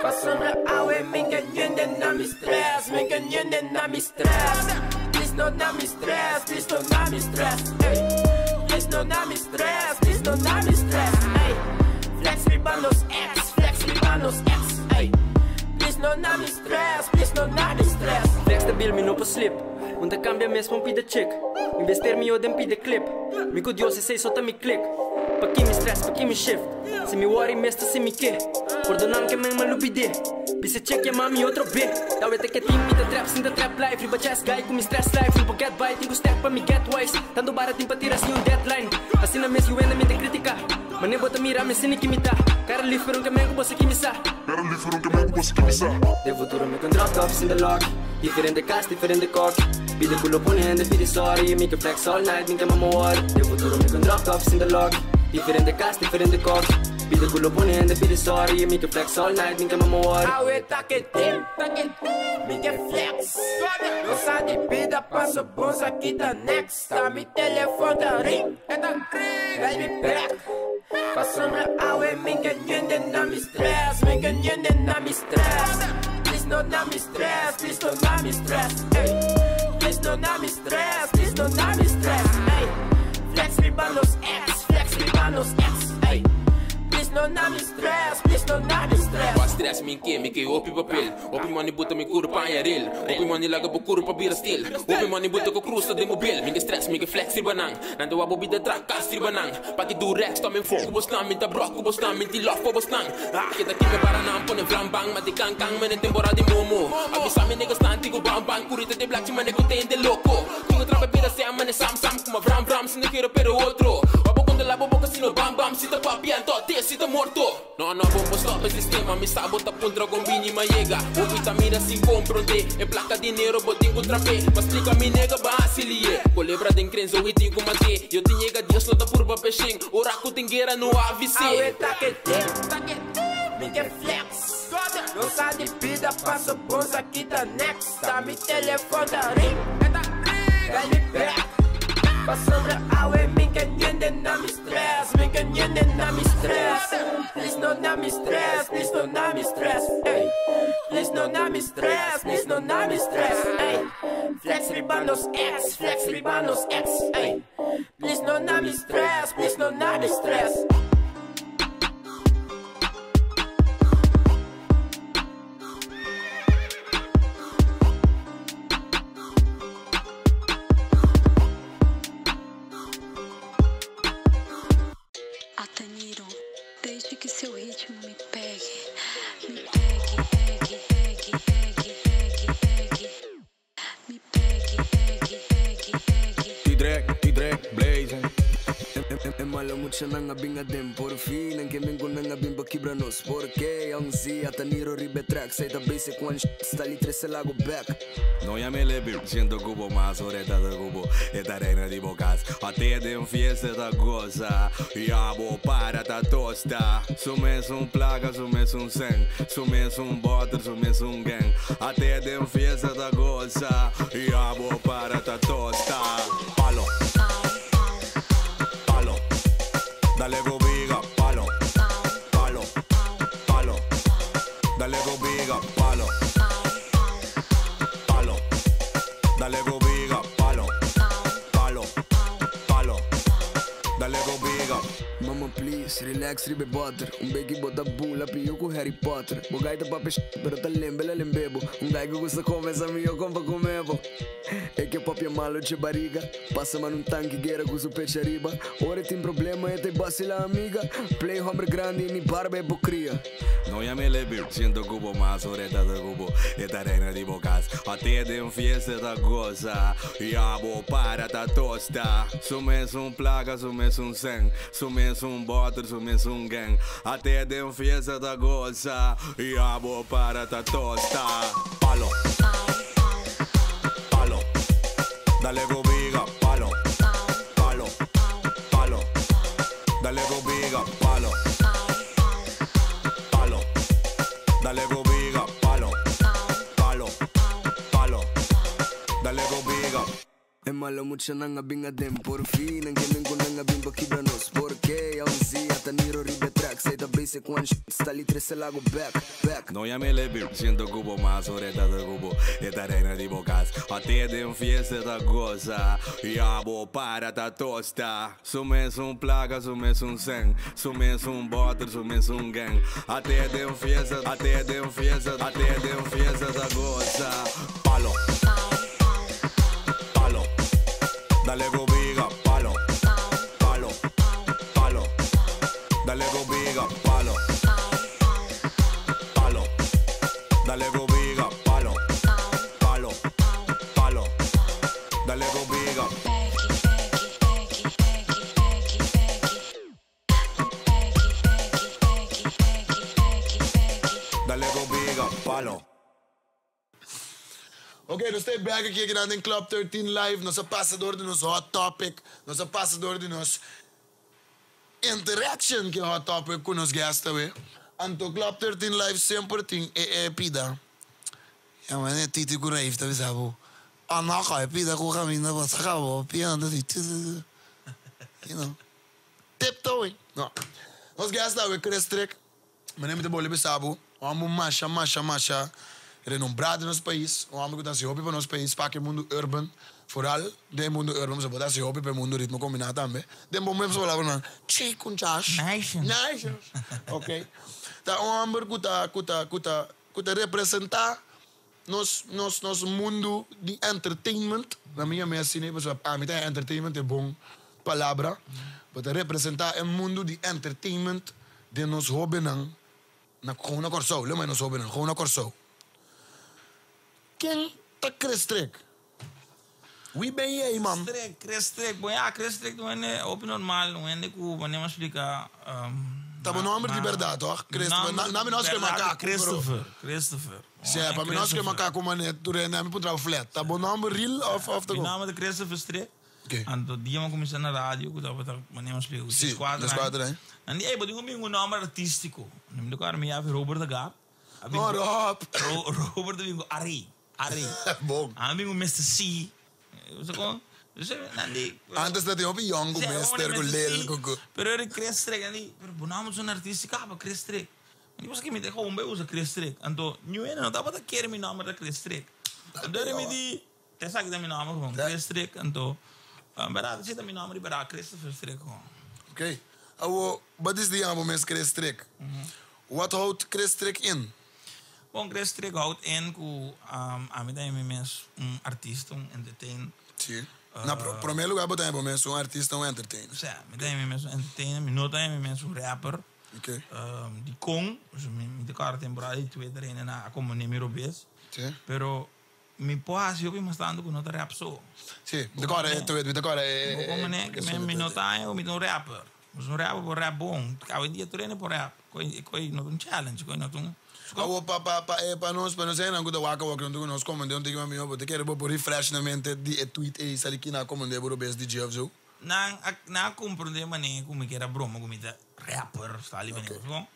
Pasobra awe mi ke niende na mi stress, mi ke niende na mi stress. Please no na mi stress, please no na mi stress, ey. Please no na mi stress, please no na mi stress, ey. Flex riba nos ex, flex riba nos ex, ey. Please no na mi stress, please no na mi stress. Flex ta bil mi no por slip. Un ta cambia mes pa un pida chick. Invester mi yo den pida clip. Mi cu Dios esey so ta mi click. Paki mi stress, paki mi shift. Si mi worry mes ta si mi ke. Pordonan ke men ma lubide. Bisa check yama mi otro be. Ta wete ke tin mi ta trap sin ta trap life. Riba chest guy cu mi stress life. No por get by tin cu stack pa mi get wise. Tanto bara tin pa tira sin un deadline. Asina mes yu hende mi ta critica. Mane bo ta mira mi asina ki mi ta. Cara lief pero un ke men cu bo sa ki mi sa. Den futuro mi con drop top sin de lock. Diferente cas, diferente kok. Pide culo pone hende pidi sorry. Mi ke flex all night, mi ke mama worry. Den futuro mi con drop top sin de lock. Diferente cas, diferente kok. Pide culo pone hende pidi sorry. Mi ke flex all night, mi ke mama worry. Awe ta ke tin, mi ke flex. No sa di bida paso bons aki ta next. Ta mi telefon ta ring, bel mi back. Pasobra awe mi ke niende na mi stress, mi ke niende na mi stress. Please no na mi stress, please no na mi stress, ey. Please no na mi stress, please no na mi stress, ey. Flex riba nos ex, flex riba nos ex, ey. Please no na mi stress, please no na mi stress. Wa stress mi ke, mi ke hopi papel. Hopi money buta mi curpa en ril. Hopi money laga bo curpa bira stil. Hopi money buta ko cruza den mobil. Mi ke stress, mi ke flex riba nan. Nan ta wa bo bida trakas riba nan. Pa ki durex to mi fo. Ku bo snan, mi ta brok ku bo snan. Mi ti love pa bo snan. Ah, kita ki me para nan pone vlam bang. Ma di kan kan mene temporada di momo. Avisa mi niggas nan tigo bam bang. Curita de black mane ku tende loco. Tunga trapa pira se mane sam sam. Kuma vram vram si no quiero pero otro. Wa bo contra la bo boca si no bam bam. Si ta papiando, te si ta morto. No, no, bombo stop e sistema. Mi sabo ta puntra con bini ma llega. Hopi ta mira sin compronde. E placa dinero bo tin ku trape. Ma explica mi nega ba asilie. Colebra den crenzo i tin ku mate. Yo tin llega Dios no ta purba peshin. Ora ku tin guerra no avise. Awe ta ke tin, mi ke flex. No sa di bida paso bons aki ta next. Ta mi telefon ta ring, bel mi back. Pasobra awe mi ke niende na mi stress, mi ke niende na mi stress. Please no na mi stress, please no na mi stress, ey. Please no no na mi stress, please no na mi stress, ey. Flex riba nos ex, flex riba nos ex, ey. Please no na mi stress, please no na mi stress. Ataniro, deixe que seu ritmo me pegue, me pegue, pegue, pegue, pegue, pegue, pegue, me pegue, pegue, pegue, pegue. T-Drek, T-Drek, blazing. E malo muchanan a bin aden por fin En que mengo nan a bin pa kibra nos Porque Young Z Ataniro ribe track Say the basic one sh Stali tres el lago back. No ya me le siento cubo más oreta de cubo Esta reina di bocas A te de un fiesta da goza Ya bo para ta tosta Su mes un placa, su mes un sen Su mes un butter, su mes un gang A te de un fiesta da goza Ya bo para ta tosta Palo Palo Dale go biga, palo Palo Palo Dale go biga, palo Palo Dale go biga, palo Palo Palo Dale go biga. Mama please, relax ribe butter Un beki bota bula pio ku Harry Potter Bo gaita papi sh pero ta lembe la lembebo Un gai que gusta come sa mio compa comebo E que papia malo che barriga Passa man un tanque guerra com su pecho arriba Ora tem problema e te vacila amiga Play hombre grande ni barba e bocria. No ya me le siento cubo más oreta de cubo Esta reina di bocas A te de un fiesta da goza Ya bo para ta tosta Su mes un placa, su mes un sen Su mes un butter, su mes un gang A te de un fiesta da goza Ya bo para ta tosta Palo Palo Dale go biga, palo Palo Palo Dale go biga, palo Palo Dale go biga, palo Palo Palo Dale go biga. E malo muchanan a bin aden por fin En que mengo nan a bin pa kibra nos Porque Young Z Ataniro ribe track Say the basic one sh Stali tres el lago back, back. No ya me le siento cubo más oreta de cubo Esta reina di bocas A te de un fiesta da goza Ya bo para ta tosta Su mes un placa, su mes un sen Su mes un butter, su mes un gang A te de un fiesta, a te de un fiesta A te de un fiesta da goza Palo Palo Dale go biga, palo Palo Palo Dale go biga, palo Palo Dale go biga, palo Palo Palo Dale go biga. Dale go biga, palo. Ok, nos ta back aki aki den Club 13 Live. Nos a pasa door di nos hot topic. Nos a pasa door di nos interaction cu hot topic cu nos guest awe. Anto Club 13 Live semper tin e e pida. Ja, maar net Titi cu Raif ta bisa bo. Anaka e pida cu caminda bo saca bo. Pia anda di. You know. Tiptoeing. No. Nos guest awe Chris Trick. Meneer mi ta bolbe bisa bo. Un homber masha, masha, masha renombra den nos pais. Un homber cu ta haci hopi pa nos pais, pa cu e mundo urban. Vooral den mundo urban, pasobra bo ta haci hopi pa e mundo ritmo combina tambe. Den bo mes palabranan, chi cu chash. Nice. Nice. Ok. Ta un homber cu ta, cu ta, cu ta, cu ta representa nos, nos, nos mundo di entertainment. Na mi yama asina, pasobra ami ta entertainment e bon palabra. Bo ta representa e mundo di entertainment den nos hobennan na gewoon na Kòrsou. Leu mai nos hobennan, gewoon na Kòrsou. Ken ta Chris Trick? Wie ben jij, man? Chris Trick, Chris Trick. Bon ya, Chris Trick ta un hende hopi normal, un hende ku wanneer mi a splika, Ta bo nomber di berdad, toch? Mi Chris, nomber na mi no skirbi berdad makaku, pero Christopher, Christopher. Sí, pa mi no skirbi makaku mané, tur hende a mi puntra flat. Ta bo nomber real of of ta Mi kon? nomber ta Christopher Strick. Ok. Anto dia mi a kuminsá na radio ku tabata wanneer mi a splika ku Sí, Descuadra. Descuadra, eh. Nan di, ey, bo tin ku bin ku un nomber artístiko. Mi di ku mi yabi Robert de Gaap. A bin Oh, ku Rob! Robert a bin ku Arie, Arie. Bon. A bin ku Mister C. Bo sa kon? Dus nan di. Antes ta tin hopi yong ku Sí, Mister, ku Mister Lil, C. ku ku. Pero ora Chris Trick, nan di, pero bo nomber ta un artístiko, ah, pa Chris Trick. Mi di, mi ta gewoon bij usa Chris Strik. Anto, nu ene no tabata kere mi nomber ta Chris Strik. Anto mi di, esaki ta mi nomber gewoon, Chris Strik. Anto, berdad, esei ta mi nomber di berdad, Christopher Strik gewoon. Oké. Awo, wat is di yama bo mes Chris Strik? Wat houdt Chris Strik in? Bon, Chris Strik houdt in ku ami ta mi mes un artista, un entertainer. Si. Na prome lugar bo ta bo mes un artista, un entertainer. Si, mi ta mi mes un entertainer, mi no ta mi mes un rapper. Oké. Dikon? Mi ta kòrda temporada di Twitter hende nan a komponé mi robes. Si. Pero mi por hasi hopi mas tantu ku no ta rap so. Si, mi ta kòrda e tweet, mi ta kòrda e. Bo komponé ke mi no ta mi ta un rapper. Mi un rapper por rap bon. Awendia tur hende por rap. Koi koi no ta un challenge, koi no ta un. Awor pa pa pa e pa nos pa nos hendenan ku ta wak awor ku nos komende un tiki mas mihó bo ta kere bo por refresh na mente di e tweet ei sali kina a komende bo robes di dje of zo? Nan a nan a komprondé manera ku mi kier a broma ku mi ta rapper style di manera bo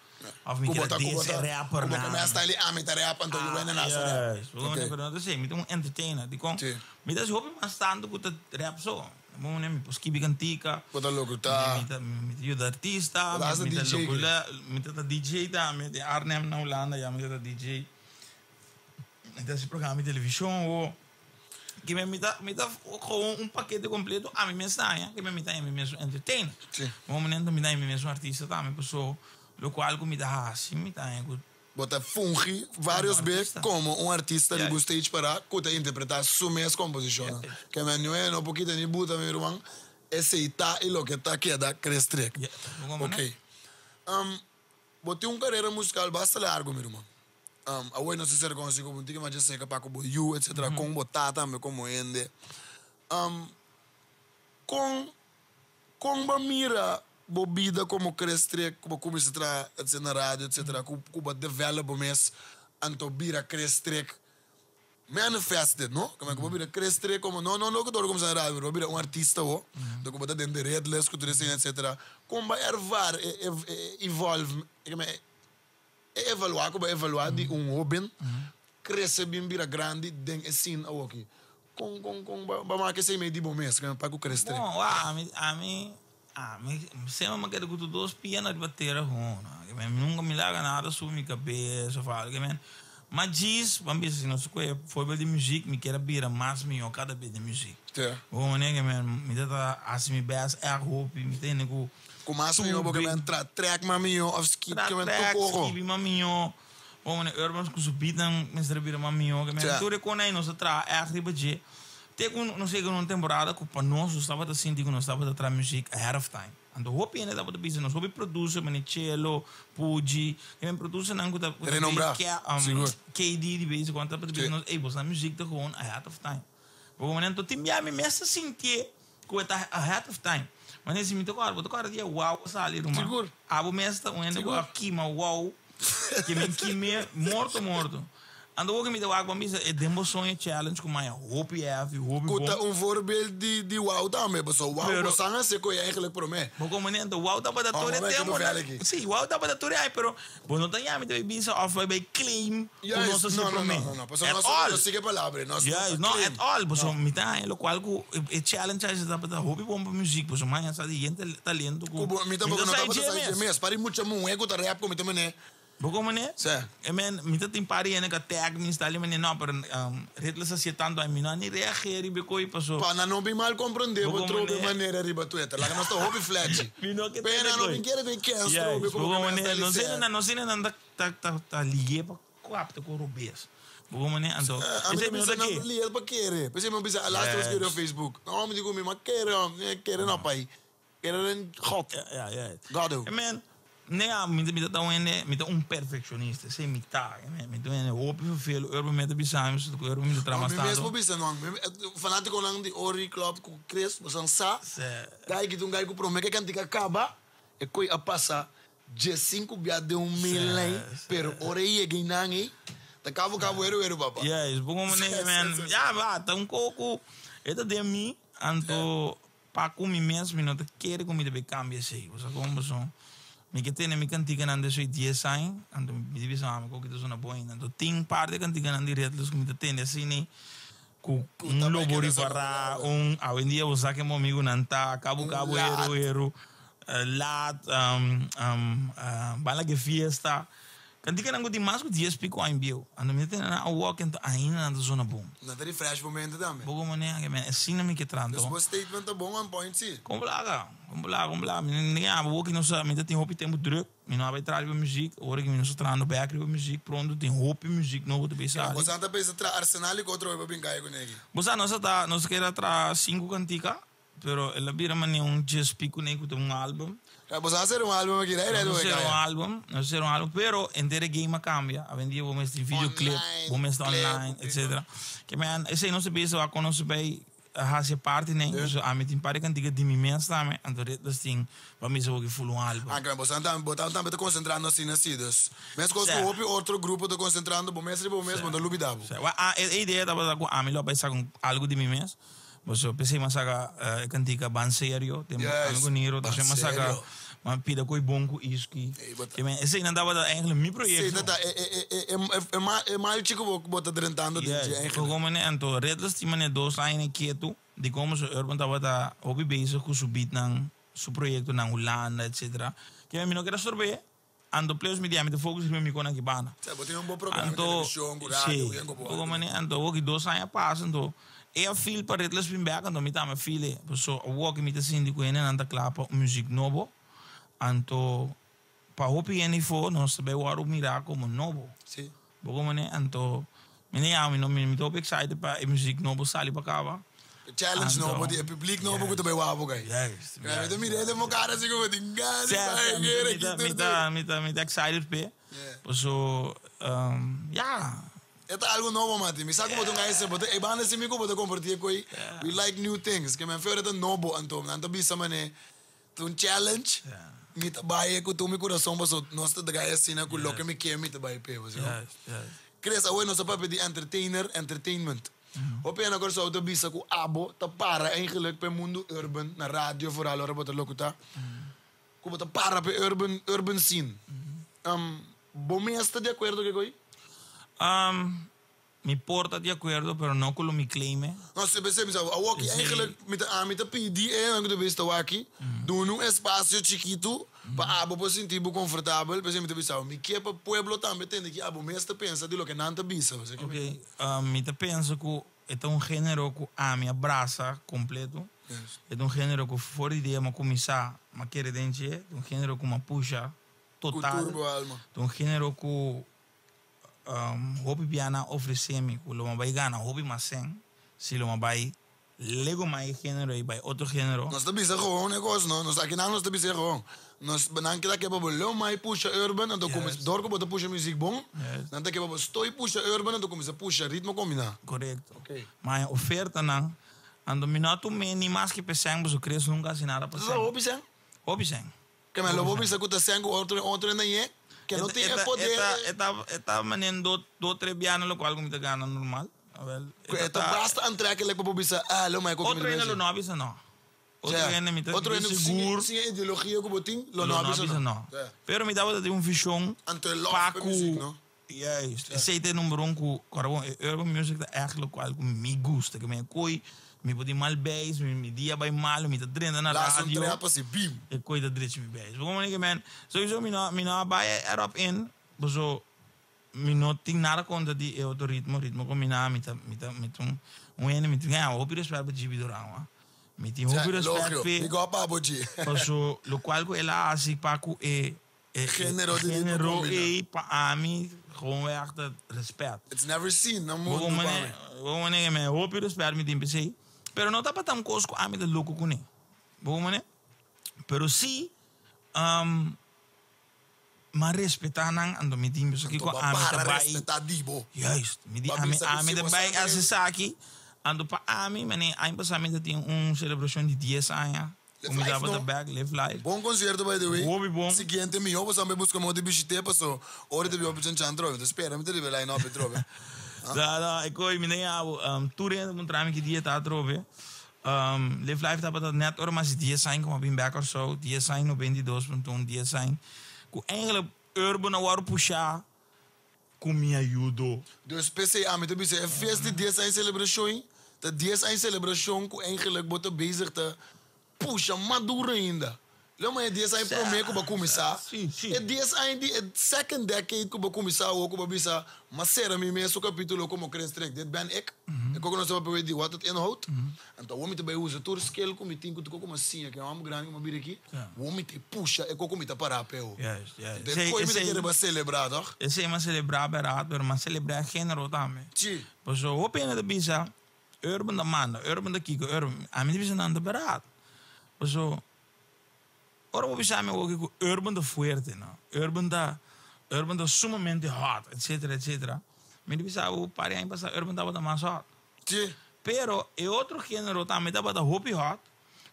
of mi Ku bo kier a ta ku bo dis e ta rapper ku bo nan. ta mea style di ami ta rap anto yu wende na sa rap. Juist, bo Oké. pero no ta esei mi ta un entertainer dikon Si. mi ta hasi hopi mas tantu ku ta rap so. Bo manera mi por skibi kantika. Bo ta lokuta. Mi ta mi ta yuda artista, Bo ta hasta mi ta DJ. lokula, mi ta ta DJ tambe den Arnhem na Hulanda ya mi ta ta DJ. Mi ta hasi programa di televishon awo. Ke mi ta mi ta gewoon un pakete kompleto ami mes ta haña ke mi ta haña mi mes un entertainer. Si. Bo manera mi ta haña mi mes un artista tambe paso lokual ku mi ta hasi mi ta haña ku. Bo ta fungi varios be como un artista riba un stage para cu ta interpreta su mes composicionnan. Ke men nu no por kita ni buta mi ruman, esey ta y loke ta keda Chris Trick. Ok. Bo tin un carera musical basta largo mi ruman. Awor nos ta ser conoci como un tiki mas dje seca pa cu bo yu etcetera, con bo ta tambe como hende. Con Kon bo a mira bo bida komo Chris-Trick ku bo kuminsá traha etcetera na radio etcetera ku ku bo a develop bo mes anto bira Chris-Trick manifested no ku bo bira Chris-Trick komo no no loke tur a kuminsá na radio pero bo a bira un artista awo anto ku bo ta den de Riddlers ku tur esei etcetera kon bo a ervaar e e evolve e evaluá ku bo a evaluá di un hoben krese bin bira grandi den e scene awoki? Kon kon kon bo a maka esei mei di bo mes pa ku kres trek? Bon, wak, ami ami ami semper mi a keda ku tur dos pia na riba tera hono. Mi nunka mi laga nada subi mi kabes of algo. Ma djis, ban bisa si nos kohe voorbeeld di muziek, mi kier a bira mas mihó kada bes den muziek. Bo manera ke mi ta ta hasi mi best èg hopi, mi ta hende ku. Ku mas mihó bo ke men tra trek mas mihó of skip Tra ke men trek, tur koko. skibi mas mihó. Bo manera Urban ku su beatnan mester a bira mas mihó ke men. Tur e kon ei nos a traha èg riba dje. Te ku nos yega na un temporada ku pa nos nos tabata sinti ku nos tabata traha muziek ahead of time. Anto hopi hende tabata bisa nos, hopi producer manera Chelo, Puji, e men producernan ku ta ku ta Renombrá, ke sigur. KD di bes en cuando tabata bisa Sí. nos, ey boso nan muziek ta gewoon ahead of time. Bo manera anto tin bia mi mes ta sintié ku e ta ahead of time. Manera si mi ta kòrda, bo ta kòrda dia Wow a sali ruman? Sigur. Abo mes ta un hende ku Sigur. a kima Wow, ke men kim'é morto morto. Anto wou ke mi ta wak bo a bisa e den bo soño challenge ku maya hopi heavy, hopi Ku bon. ta un voorbeeld di di Wow tambe, pasobra Wow Pero bo san hasi ku e eigenlijk promé. Bo komo anto Wow tabata Oh, tur e maar tempo mi na vel aki. Sí, Wow tabata tur e ai, pero bo no ta yami ta bai bisa of bai bai claim ku nos Juist, a hasi no, no, promé. no, no, no, pasobra At nos all. nos sigui palabra, nos no ta Juist, no, claim. at all, pasobra mi ta haña lokual ku e challenge a tabata hopi bon pa muzik, pasobra mi haña sa di hende talento ku Ku bo mi mi tampoco ta no sa tabata dje sa dje mes. mes, pari mucha muhé ku ta rap ku mi ta mene. Bo como ne? Sí. E men, mi ta tin par di hende ka tag mi sta li mene no, pero Riddlers a hacié tanto ay mi no a ni reageer riba e koe paso. Pa nan no bin mal comprende Bo bo como trobe ne? manera riba Twitter. Laga nos ta hopi fletchi. Mi no ke Pena tene no koe. bin kere bin kens Juist, trobe bo como como ke ne? men sta No li sene ser. nan, no sene nan ta ta ta ta liye pa kwapte ku robes. Bo como ne? Anto, A mi esei ta mi no bisa ta nan ke. liye pa kere. P'esei mi bisa a laatste was kere op Juist. Facebook. No, mi di ku mi, ma kere, kere no pai. Kere den God. Ja, ja, ja. God. E men, nee, ja, mi mi ta un hende, mi ta un perfeccionista, esei mi ta. E men, mi ta un hende hopi verveel, Urban mi ta bisa mi, ku Urban mi ta traha No, mas mi mes tantu. por bisa no. Fanaticonan di Ori Club ku Chris, boso sa. Sí. Guy ki ta un guy ku prome ke kantika kaba, e koi a pasa diesinku bia den un mail Sí, sí. pero ora e yega einan ei, ta kabo kabo eru eru papa. Juist, bo como Sí, nee, sí, man. sí, sí. Ja, ba, ta un koko, e ta den mi, anto Pa ku mi mes mi no ta kere ku mi ta bay kambia esei. Bo sa kon paso mi ke tene mi kantikanan deswe dies aña, anto mi ta bisa mami ku ta sona bon ainda. Anto tin par di kantikanan di Redless ku mi ta tende asina ku un lobo ripará, un awendia bo sa ke mi amigunan ta kabu kabu heru heru, laat, ban laga e fiesta. Kantikanan ku tin mas ku dies piko aña bieu. Anto mi ta tene nan awor ku ainda nan ta zona bon. Nan ta refresh bo mente tambe. Bo komo ne ke men asina mi ke traha anto. Dus bo statement ta bon on point si. Kon plaga, kon plaga, kon plaga. Mi no ya bo ki no sa mi ta tin hopi tempu druk. Mi no a bai traha riba muzik. Ora ki mi no sta trahando bek riba muzik pronto tin hopi muzik nobo ta bay sali. Bo sa ta pensa traha arsenal i ku otro hopi pa bin kai ku neki. Bo sa nos a ta nos a keda traha sinku kantika. Pero el a bira manera un djes pico nei cu ta un album. Ja, boso a hacer un album aki, rei rei Nos a hacer un album, nos a hacer un album, pero henter e game a cambia. Awendia bo mester videoclip, bo mester online, etcetera. Ke men, esey nos a bisa wak con nos a bay haci parti nei, pasobra ami tin par di cantica di mi mes tambe, anto Ritles tin pa mi sa bo ki full un album. Ah, boso tambe, bo tambe ta concentrando asina si, dus mescos cu hopi otro grupo ta concentrando, bo mes riba bo mes, bo no ta lubida bo. Wak, e idea tabata cu ami lo a bay saca algo di mi mes. Boso p'esei m'a saka e kantika Ban Serio, den Amigo Niro, ta m'a saka m'a pida ko'i bon ku Iski. Ke men eseinan tabata eigenlijk mi proyekto. Esei ta e malchi ku bo ta drentando den dje eigenlijk. Komo ne anto Redless tin manera dos aña ketu di komo su Urban tabata hopi bezig ku su beatnan, su proyektonan Hulanda etcetera. Ke men mi no keda sorb'é. Anto plus mi di ami ta focus riba mi con aki banda. Sa, bo tin un bon programa di television, cu radio, cu yen cu bo. Poco manera, anto awor ki dos aña pasa, anto e a feel pa Riddler bin bek, anto mi tambe a feel e. Paso awor ki mi ta sinti cu hendenan ta cla pa un muziek nobo, anto pa hopi hende afo nos ta bay worde mira como nobo. Si. Poco manera, anto mi no yama, mi no, mi ta hopi excited pa e muziek nobo sali pa caba. E challenge nobo di e publiek nobo ku ta bai wak bo kai. Juist. Mi ta mira e den bo kara así como tin gana di bai kere ki tur tur. Mi ta mi ta excited p'e. Paso ya. E ta algo nobo mati. Mi sa ku bo ta un guy bo ta e banda si mi ku bo ta komparti e koi we like new things. Ke men feo e ta nobo anto nan ta bisa manera ta un challenge mi ta bai ku tur mi kurason paso nos ta guy asina ku loke mi ke mi ta bai p'e. Chris awe nos a papia di entertainer entertainment. Hopi hende na Kòrsou ta bisa ku abo ta para eigenlijk pa e mundu urban, na radio vooral ora bo ta lokuta, ku bo ta para pa e urban, urban scene. Bo mes ta di akuerdo ku e koi? Mi por ta di akuerdo, pero no ku lo mi claim e. No, si, mi sa, awoki eigenlijk mi ta, ami ta pidi e hendenan ku ta bisa waki, duna un espasio chikitu Pa abo por sinti bo konfortabel, p'esei mi ta bisa bo, mi ke pa pueblo tambe tende ki abo mes ta pensa di loke nan ta bisa. Bo sa ki mi. Ok, mi ta pensa ku e ta un género ku ami a brasa kompleto. E ta un género ku for di dia mi a kuminsá, mi a kere den dje. Ta un género ku mi a pusha total. Ku tur bo alma. Ta un género ku hopi bia nan a ofresé mi ku lo mi a bai gana hopi mas sèn si lo mi a bai Lego mai e genero ei bai otro genero. Nos ta bisa gewoon e kos no, nos akinan nos ta bisa e gewoon. Nos nan kita ke pa bo leu mai pusha urban anto kuminsa dor ku bo ta pusha muzik bon, nan ta ke pa bo stoi pusha urban anto kuminsa pusha ritmo kombiná. Korekto. Ma e ofertanan, anto mi no a tum'é ni maske p'e sèn pasobra Chris nunka hasi nada pa sèn. Hopi sèn? Hopi sèn. Ke men lo bo bisa ku ta sèn ku otro otro hende ñe ke no tin e poder. E ta e ta manera do do tres biaha lokual ku mi ta gana normal. Awel e ta ta basta aantrekkelijk pa bo bisa ah lo mai koki mi Otro hende lo no a bisa no. Otro hende mi ta sigur. Sin e ideologia ku bo tin lo no a bisa no. Pero mi tabata tin un vision pa ku Juist, esey ta e number un ku ora bon e urban music ta echt lokual ku mi gusta, ke mi a koy, mi por tin mal beis, mi dia bai malo, mi ta drenta na Laat radio, zo'n trap asi, bim! E koy ta drechi mi beis. Bo komo ke men, sowieso mi no mi no a bai erop in, paso mi no tin nada kontra di e otro ritmo, ritmo kombiná, mi ta mi ta mi ta un hende mi tin hopi respet pa Gibi Doran wak, mi tin hopi respet p'e, Big up abo G. paso lokual ku el a hasi pa ku e E Género di ritmo género combina. ei pa ami gewoonweg ta respet. It's never seen na mundo pa mi. Bo mane me hopi respet mi tin p'esei. Pero no tabata un kos ku ami ta loko kuné. Bo mane? Pero si m'a respetá nan anto mi tin bisa Anto kiko bo a ami ta para bai. respetá di bo. Juist. Mi di Bo a ami bisa ku ami si ta bo bai sa hasi esaki. Anto pa ami mane aña pasá mi ta tin un selebrashon di dies aña. Live life no. Back, live life. Bon concierto by the way. Hopi bon. Siguiente miho pasobra mi busca modo di bishit'é paso ora ta biba chan chan trobe. Ta spera mi ta riba e line up atrobe. Da da e koe mi den abo tur hende puntra mi ki dia ta atrobe. Live life tabata net ora mas di dies aña ku mi a bin bek Kòrsou, dies aña 92.1 dies aña ku eigenlijk urban a wòrdu pushá ku mi ayudo. Dus p'esei ami ta bisa e feest di dies aña selebrashon ta dies aña selebrashon ku eigenlijk bo ta bezig ta pusha mas duro ainda. Lo ma e dies aña promé ku bo a kuminsá, e dies aña di e second decade ku bo a kuminsá awor ku bo a bisa, m'a sera mi mes su kapítulo komo Chris Trek, dit ben ik, e koko nos ta papia di wat het inhoudt. Anto awor mi ta bai usa tur skill ku mi tin ku tur koko m'a siña ku e hòmber grandi ku m'a bira aki, awor mi ta e pusha e koko mi ta pará p'e awor. Anto e koi mi ta kere bo a selebrá, tòg? Esei m'a selebrá bèrdat, pero m'a selebrá e género tambe. Pasobra hopi hende ta bisa, Urban ta manda, Urban ta kiko, Urban, ami ta bisa nan ta bèrdat. Pasobra Ora bo bisa mi awor ku urban ta fuerte no, urban ta urban ta sumamente hot etcetera etcetera, mi ta bisa bo par di aña pasa urban tabata mas hot. Sí. Pero e otro genero tambe tabata hopi hot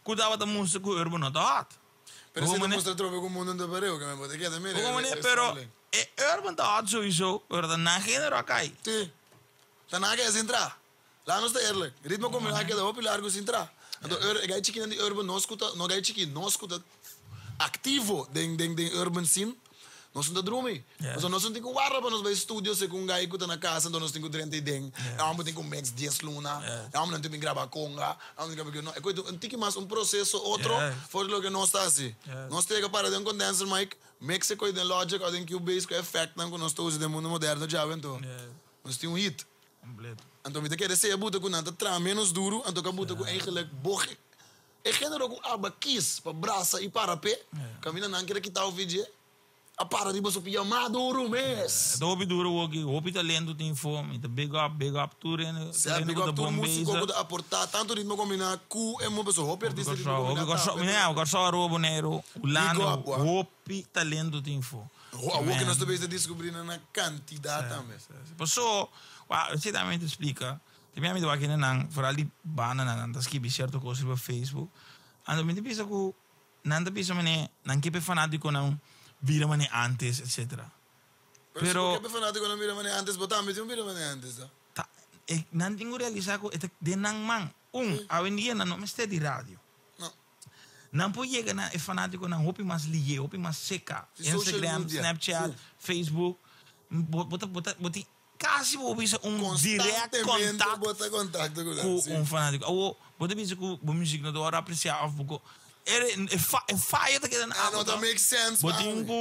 ku tabata mustra ku urban no ta hot. Pero si ta mustra atrobe ku mundu no ta pareu ke men bo ta keda mira e Pero e urban ta hot souiso pero ta nan genero a kai. Sí. Ta nan a keda sin traha. Laat nos ta eerlijk, ritmo kombinado a keda hopi largu sin tra. Anto ur e gai chikinan di urban nos ku ta, no gai chiki, nos ku ta aktivo den den den urban scene, nos no ta drumi. Pasobra nos no tin ku warda pa nos bai studio segun gai ku ta na kas, anto nos tin ku drenta ei den. E homber tin ku mix dies luna, e hombernan tin ku bin graba konga, e homber tin ku graba, no, e koe ta un tiki mas un proseso otro for di loke nos ta hasi. Nos ta yega para den un condenser mic, mix e koe den Logic òf den Cubase ku e effectnan ku nos ta usa den mundo moderno djawe anto nos tin un hit. Completo. Anto mi ta kere sea buta ku nan ta traha menos duru, anto ka buta ku eigenlijk bo e genero ku aba kis pa brasa i para p'e, kaminda nan kere kita ofi dje, a para riba su pia mas duru mes. Ta hopi duru woki, hopi talento tin fo, mi ta big up, big up tur hende, tur Sea hende big ku ta up tur bon musiko bezig. ku ta aporta tantu ritmo kombiná ku e mu pasobra hopi Hopi artista ritmo Kòrsou, hopi kombiná Kòrsou, tambe mi ta. Kòrsou, Aruba, Boneiru, Big Hulanda, up wak. hopi talento tin fo. Awor ku nos ta bezig ta diskubrí nan na kantidat tambe. Paso, wak, esei tambe mi ta splika. Te mi ta wak hende nan, foral di bandanan, nan ta skibi sierto kos riba Facebook. Anto mi ta bisa ku nan ta bisa manera nan ke pa e fanatikonan bira manera antes, etsetera. Pero si bo ke pa e fanatikonan bira manera antes, bo tambe tin ku bira manera antes, ta? Ta, e, nan tin ku realisá ku e ta den nan man. Un, awendia nan no mester di radio. No. Nan por yega na e fanatikonan hopi mas lihe, hopi mas seka. Si social Instagram, media, Snapchat, si. Facebook. Bo bo ta bo ta bo tin kasi bo bisa un direct Konstantemente contact bo ta kontakto ku nan, ku si. un fanatiko. Awor bo ta bisa ku bo muzik no ta wòrdu apresiá òf bo ko e e fa e faya ta keda na Ah, abo no ta ta. make sense Bo pa tin ami. ku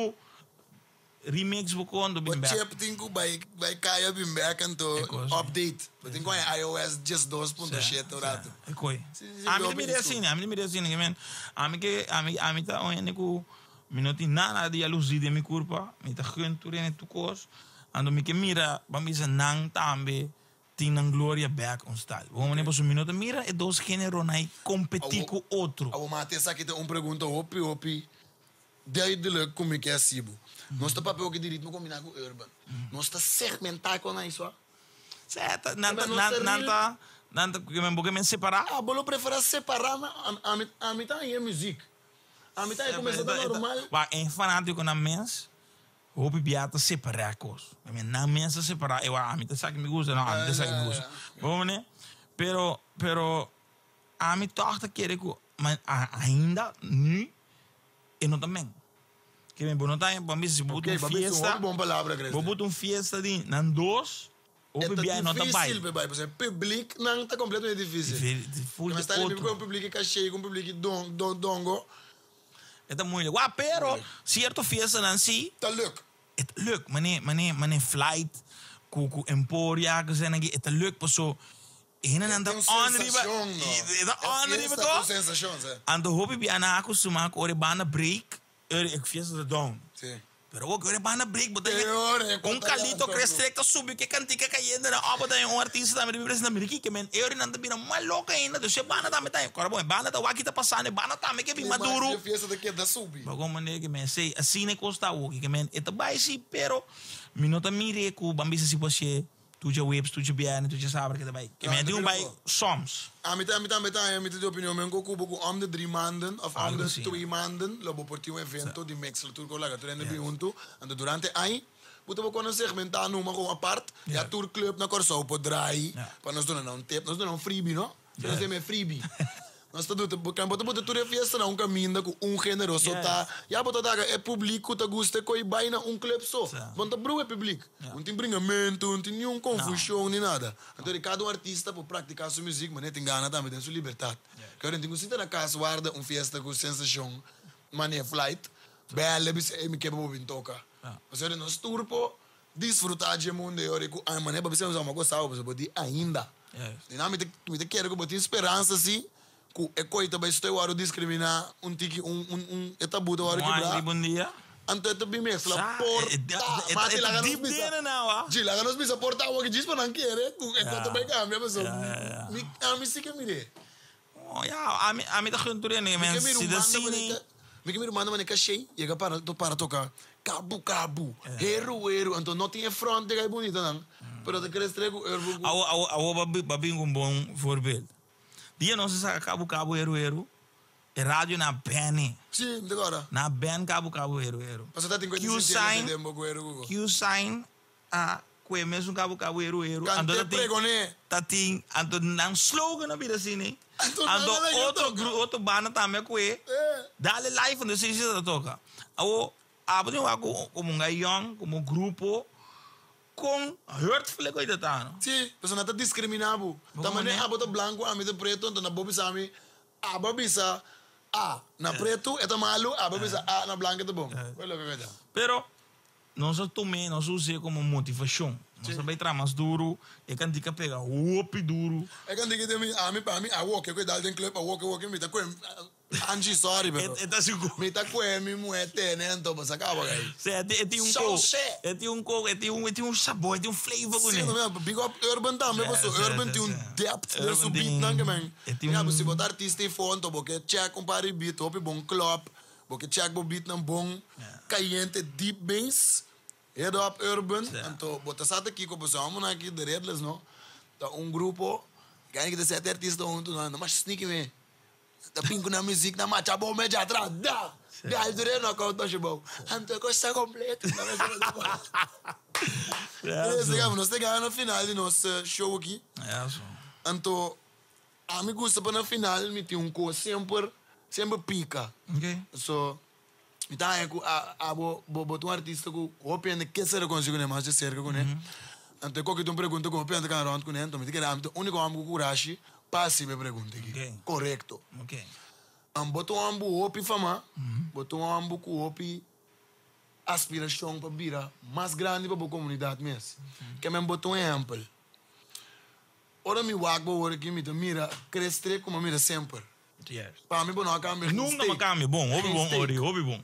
Remix bo kon do Bo bin bek. chip tin ku bai bai kaya bin bek anto E kos. update. Bo tin ku haña iOS 12 punto shete un rato. E koi. Si, si, si, Ami ta hopi mira discu. asina, ami ta mira asina ke men ami ke ami ami ta un hende ku mi no tin nada di jaluzi den mi kurpa, mi ta gun tur hende tur kos, anto mi ke mira ban bisa nan tambe tin nan gloria bek un style. Bo manera pasobra mi no ta mira e dos generonan ei kompetí ku otro. Awor mate esaki ta un pregunta hopi hopi Duidelijk ku mi ke hasi bo. Nos ta papia oki di ritmo kombiná ku urban. Nos ta segmentá kon a isua. Sè, ta, nan ta, nan, nan ta, nan ta, ke men bo ke men separá? Ah, bo lo preferá separá na, ami, ami ta haña muzik. Ami ta haña kumesa ta normal. Wak, e fanátikonan mes hopi bia ta separá kos. Ke men nan mes ta separá, e wak, ami ta sa ke mi gusta, no, ami ta sa ke mi gusta. Bo mane? Pero, pero, ami tòg ta kere ku, ma ainda nu E no ta men. Ke men bo no ta bo a bisa si bo buta un fiesta. Ok, bon palabra Christian. Bo buta un fiesta di nan dos, hopi bia e no ta bai. E ta dificil pa bai, pasobra publiek nan ta completamente dificil. Full di otro. Ku un publiek caché, ku un publiek dongo. E ta moeilijk. Wak, pero cierto fiestanan si. Ta leuk. E ta leuk. Mane, mane, mane flight ku ku Emporia ku esnan aki, e ta leuk paso E hendenan ta on riba, e ta on riba to. Anto hopi bia nan a kustumá ku ora e banda break, ora e fiesta ta down. Pero awor ku ora e banda break bo ta haña un Carlito Crestrek ta subi ku e kantika kayendo nan òf bo ta haña un artista tambe riba presentá. Mira kiko men, e ora nan ta bira mas loko ainda. Dus e banda tambe ta haña, kòrda bon e banda ta wak ki ta pasando, e banda tambe ke bin maduro. Bo komprendé ke men esei asina e kos ta awor ke men e ta bai si pero mi no ta mir'é ku ban bisa si bo hasié. Tu djaweps, tu djabièrnè, tu djasabra ke ta bai. Ke men tin un bai soms. Ami ta, ami tambe ta haña, mi ta di opinion men ku kubo ku om de drie maanden of om de twee maanden lo bo por tin un evento di mix lo tur ku laga tur hende bin huntu. Anto durante aña bo ta bo kono segmentá numa kon apart ya tur club na Kòrsou por draai pa nos duna nan un tip, nos duna un freebie no. Nos ta yama e freebie. Nos ta duta, bo ta bota tur e fiesta na un caminda cu un genero so ta, ya bo ta daga e public cu ta gusta e coy bay na un club so. Bo no ta brua e public. No tin bringamento, no tin niun confusion ni nada. Anto di cada un artista por practica su muziek manera tin gana tambe den su libertad. Kaya tin cu sinta na cas warda un fiesta cu sensacion. mane flight, bel e bisa ey mi ke pa bo bin toka. Pasobra nos tur por disfruta dje mundo ey ora ku ay mane bo bisa mi a gosa bo pasobra bo di ainda. Di nan mi ta mi ta kere ku bo tin speransa si ku e koi ta bai stoi wòrdu diskrimina un tiki un un un e tabu ta wòrdu kibra. Anto e ta bin mezcla por ta mati laga nos bisa dji laga nos bisa por ta awor ki djis pa nan kere ku e kos ta bai kambia pasobra mi ami si ke mir'é. Oh ya, ami ami ta gun tur hende Mi men ke mira si un ta banda sini. manera mi ke mira un banda manera kashei yega para to para toka kabu kabu heru heru anto no tin e front de kai bunita nan pero ta kere strek ku erbo ku. Awo awo awo ba ba bin ku un bon voorbeeld. Dia nos a saka kabu kabu heru heru e radio na bene. Si, mi ta kòrda. Na ben kabu kabu heru heru. Pasobra ta tin ku e Q tin sintiendo sign te tempo ku heru ku ko. Q sign a Ku e mesun kabu kabu eru eru. Anto Kante ta tin pregoné. ta tin anto nan slogan a bira asina. Anto nan Anto a laga otro toka. gru otro banda tambe a kue Eh. dale live anto si si ta toka. Awo abo tin wak ku komo un guy young komo grupo kon hurtful e koi ta ta no. Sí, pasobra nan ta diskriminá bo. Bo Ta komo manera ne? abo ta blanku ami ta pretu anto nan bo bisa mi abo a bisa a na pretu e ta malu abo a bisa a na blanku e ta bon. Kua e loke koi ta? Pero Nos a tum'é, nos a us'é komo motivashon. Nos a bai traha mas duru, e kantika pega hopi duru. E kantika den mi, ami pa mi a woke ku e dal den club, a woke woke mi ta kue Angie sorry pero E ta sigur. mi ta kue mi muhé tene anto bo sa kaba kai. Sí, e tin e tin un ko, e tin un ko, e tin un e tin un sabor, e tin un flavor kuné. Sí, no, big up Urban tambe paso Urban tin un depth den su beatnan ke men. Ya, si bo ta artista ifo anto bo ke check un par di beat hopi bon club. Bo ke check bo beatnan bon cayente deep bass, hit hop urban, anto bo ta sa ta kiko pasobra amo nan aki The Riddlers no ta un grupo gani ki ta sete artista hunto no no mas sneaky me ta bin ku nan muzik nan macha bo mecha atras da gal tur e knockout basha bou anto e kos ta completo nos ta gana na final di nos show aki anto Ami gusta pa na final mi tin un kos semper semper pika. So mi ta haña ku abo bo bo ta un artista ku hopi hende ke ser rekonosí kuné mas di serka kuné. Anto e koki ta un pregunta ku hopi hende ta kana rònt kuné anto mi ta kere ami ta úniko hòmber ku kurashi pa hasi e pregunta aki. Korekto. Bo ta un hòmber ku hopi fama, bo ta un hòmber ku hopi aspirashon pa bira mas grandi pa bo komunidat mes. Ke men bo ta un ehèmpel. Ora mi wak bo wor aki mi ta mira Chris Trick como a mira semper. Pa mi bo no a cambia geen Nunca m'a steek. cambia. Bon, hopi Geen bon steek. Ori, hopi bon.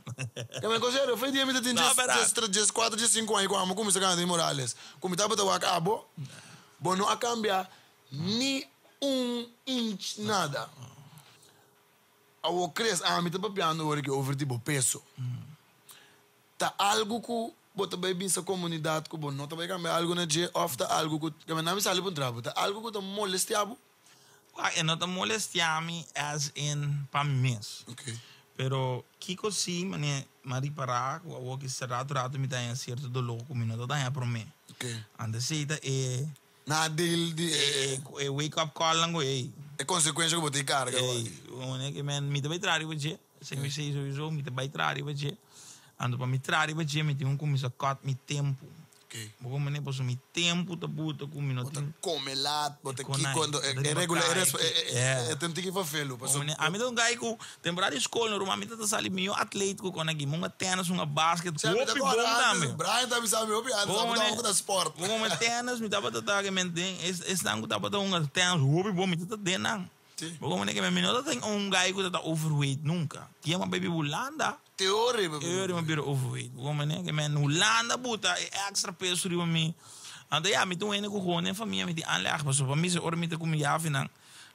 Ya men considero, fe dia mi ta tin No, djes, verdad. djes, tre, djes cuatro, djes cinco aña cu amo cuminsa canta den Morales. Cu mi tabata wak abo, bo no a cambia ni un inch nada. Awor Chris, ami ta papiando awor aki over di bo peso. Ta algu ku bo ta bai bisa komunidat ku bo no ta bai kambia algu na dje òf ta algu ku kambia na mi sali puntra bo ta algu ku ta molestia bo? Wak, e no ta molestia mi as in pa mi mes. Pero kiko si mane mi a ripará ku awor ki rato rato mi ta haña sierto doló ku mi no ta haña promé. Antes ei ta e. Nadeel di e. E wake up call nan ku ei. E konsekuensha ku bo tin karga. Ei, mane ke men mi ta bai traha riba dje. Esei mi sei souiso, mi ta bai traha riba dje. Anto pa mi traha riba dje mi tin ku kuminsá kòt mi tempu. Bo komprende? Pasobra mi tempu ta buta ku mi no Bo ta tin. kome lat, bo ta Kon kiko, ai, anto e bo ta riba regular, e kai, resp- e yeah. e ta un tiki fafelu, Bo pasobra. komprende? Ami ta un guy ku temporada di skol no ruman mi ta ta sali mihó atleet ku kon aki. Mi hunga tènis, hunga basket, Sè, mi ta hopi kòrda bon antes, tambe. Brian ta bisa mi hopi antes, Bo abo ta komprende? hunga ta sport. Bo komprende? Tènis mi tabata ta ke men den esnan ku tabata hunga tènis hopi bon mi ta ta den nan. Bo como que mi no ta tin un guy cu ta ta overweight nunca. Tia ma baby Hulanda. Teori ma Teori ma bira overweight. Bo como que men Hulanda buta e extra peso riba mi. Anto ya mi ta un hende cu gewoon den famia mi tin aanleg. Pasobra pa mi si ora mi ta cu mi yavinan,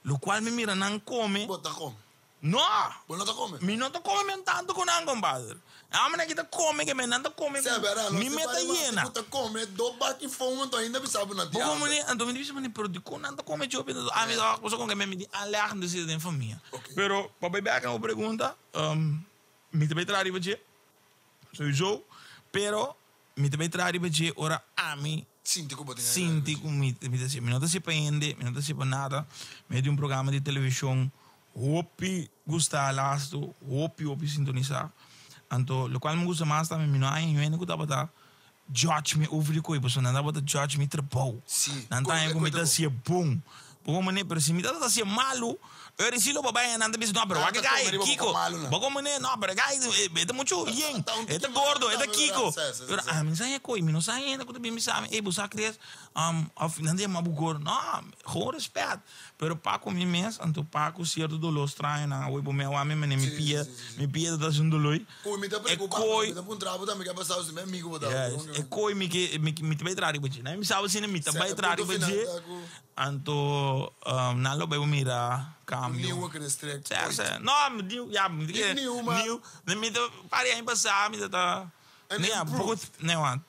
locual mi mira nan come. Bo ta come. No! Bo no ta come? Mi no ta come men tanto cu nan, compadre. Amo nan ki ta come ke men nan ta come Sè, bera, mi meta yena. Ku ta come do baki fon anto ainda bisa bo na Bo come ni, anto mi di bisa mane, pero dikon nan ta come chopi anto ami ta cosa con ke men mi di aanleg mi ta sita den famia. Pero pa bai bek na bo pregunta, mi ta bai traha riba dje, sowieso, pero mi ta bai traha riba dje ora ami Sinti ku bo tin sinti ku mi ta hasi. Mi no ta hasi pa hende, mi no ta hasi pa nada. Mi di un programa di televishon hopi gusta lastu, hopi hopi sintonisa. Anto lokual mi gusta mas tambe mi no haña hende ku tabata judge mi over di koi pasobra nan tabata judge mi trabou. Sí, Nan ta haña ku mi ta hasié bon. Bo mane, pero si mi tata ta hacié malo, ora si lo papá en anda bisa, no, pero Ah, wak ta gai, come riba Kiko. poco malo, no. Bo mane, no, pero gai, e ta mucho yen, Ta un e ta tiki gordo, malo, e ta ta, Kiko. sí, sí, Pero sí. a mi sa ko, mi no sa ainda ku mi sa, ei, bo sa crees, of nan de mabu gordo. No, gewoon respet. Pero pa ku mi mes, anto pa ku cierto dolor straño na, oi bo me wa mi mane mi Sí, pia, sí, sí, sí. mi pia ta un dolor. Ku mi ta E preocupado, koi- mi ta puntrabo tambe que passava se meu amigo botava. Yes. E koi mi ke mi mi te bai trari baje. Na mi sabe sine mi te Sì, bai trari punto baje. final, tá com- Anto nan lo bai mira cambio. Nieuwe restrict. Sì, sì. No, mi nieuw, ja, mi Niet nieuw, maar- nieuw. Nee, mi te pari aña pasá, mi ta. En Nee, ja, improved. pouco, nee, man.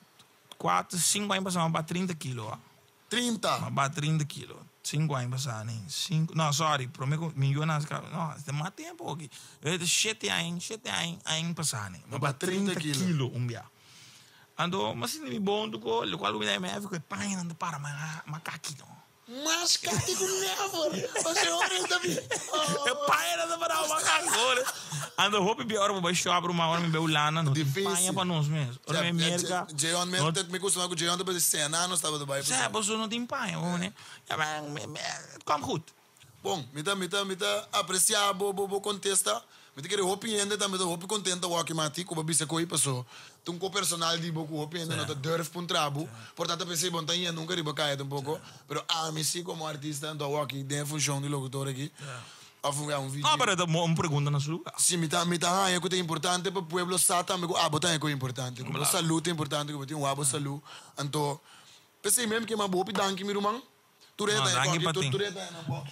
4, 5 aña pasá, ba 30 kilo. ah. 30. Ba 30 kilo. 5 aña pasá, nee. 5, no, sorry, prometo millones, no, é mais tempo aqui. 7 aña, 7 aña, aña pasá, nee. Ba 30 kilo. kilo um bia. Ando, mas assim, me bom do ko, lo qual me dá me fico pai ando para ma macaqui no. Mas kati ku never. Você ora também. É pai ando para o macaco. Ando hope bi ora vou shop uma hora me beu lana no. Difícil. Panha para nós mesmo. Ora me merca. Jeon me me costuma com Jeon depois de 100 anos estava do bairro. Zé, você não tem panha, né? Ja, maar het kwam goed. Bom, me tá me tá apreciar bo bo bo contesta. Me te querer hopi ende tá me tá hopi contenta o aqui mati ko babisa ko passou. Tum ko personal di bo ku hopi ende no tá durf pun trabu. Portanto pensei bom tá indo nunca riba caia um pouco. Pero a mim sim como artista então o aqui den função de locutor aqui. Of um vídeo. Não, pero é uma pergunta na sua lugar. Sim, me tá me tá é que é importante para o pueblo sa também que ah botar é que é importante. Como saúde é importante, que tem um abo saúde. Então pensei mesmo que uma boa danke mi irmão. Tu Não, reta danke é pa tu ti. tu reta é na box.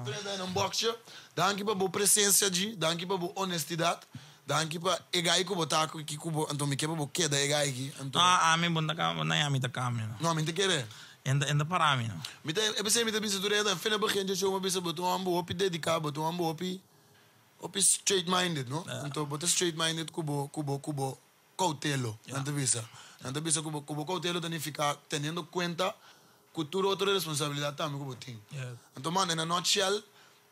Tu reta na box. Danke pa boa presença de, danke pa boa honestidade. Danke pa egai ko botar que kubo então me quebra bo queda egai aqui. Então Ah, a mim bom da cama, não é a mim da cama, não. não, me te querer. Enda enda para mim, não. Me te, eu pensei me te bisa tu reta, fina begin de show, maar bisa botar um ambo opi dedicar, botar um ambo opi opi straight minded, no? Então botar straight minded kubo kubo kubo cautelo, não te bisa. Não te bisa kubo kubo cautelo significa teniendo cuenta cultura outra responsabilidade também kubo tem. Yeah. Então man, in a nutshell,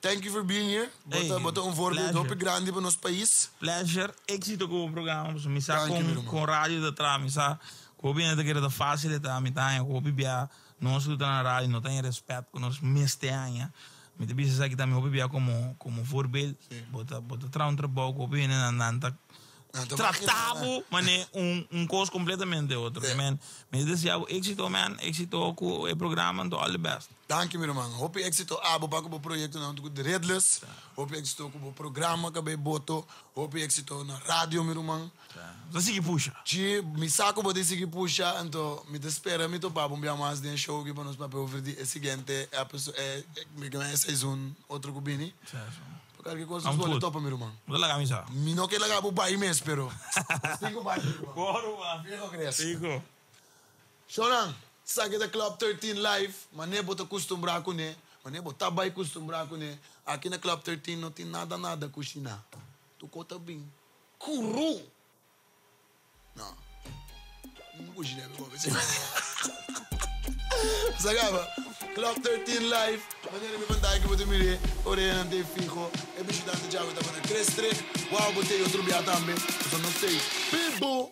thank you for being here. Hey, Bota bota um voorbeeld pleasure. hopi grande para nosso país. Pleasure, éxito com o programa, me sa Dank je, com meu irmão. com rádio de trás, me sa com bem de que era fácil tá, me tá, com bibia, não escuta na rádio, não tem respeito com nós meste anha. Me te bisa aqui também bibia como como voorbeeld, bota bota tra um trabalho com bem na nanta. Não, tô Tratavo, mané, um coisa completamente outro. Man, me desejo éxito, man, éxito com o programa, all the best. Dank je, meu irmão. Hope éxito abo para o projeto não de Redless. Hope éxito com o programa que bem boto. Hope éxito na rádio, meu irmão. Você que puxa. Ti mi saco bote seguir puxa, então me espera me topar um bem mais de show que para nos papel over de seguinte episode é me que é season outro cubini. Qualquer coisa Vamos vou tudo. topa, meu irmão. Vou lá camisa. Mi não quer largar o pai mesmo, pero. Cinco pai. Bora, mano. Fico cresce. Fico. Shonan, saque da Club 13 Live, mané bota costumbrar com né, mané bota bai costumbrar com né. Aqui na Club 13 não tem nada nada cozinhar. Tu conta bem. Curu. Não. Não cozinha, meu povo. Sagaba, Club 13 Live, mané me mandar que bote mire, orelha não tem fijo, é visitante já tá na Crestre, uau, botei outro bia também, só não sei. Pibo.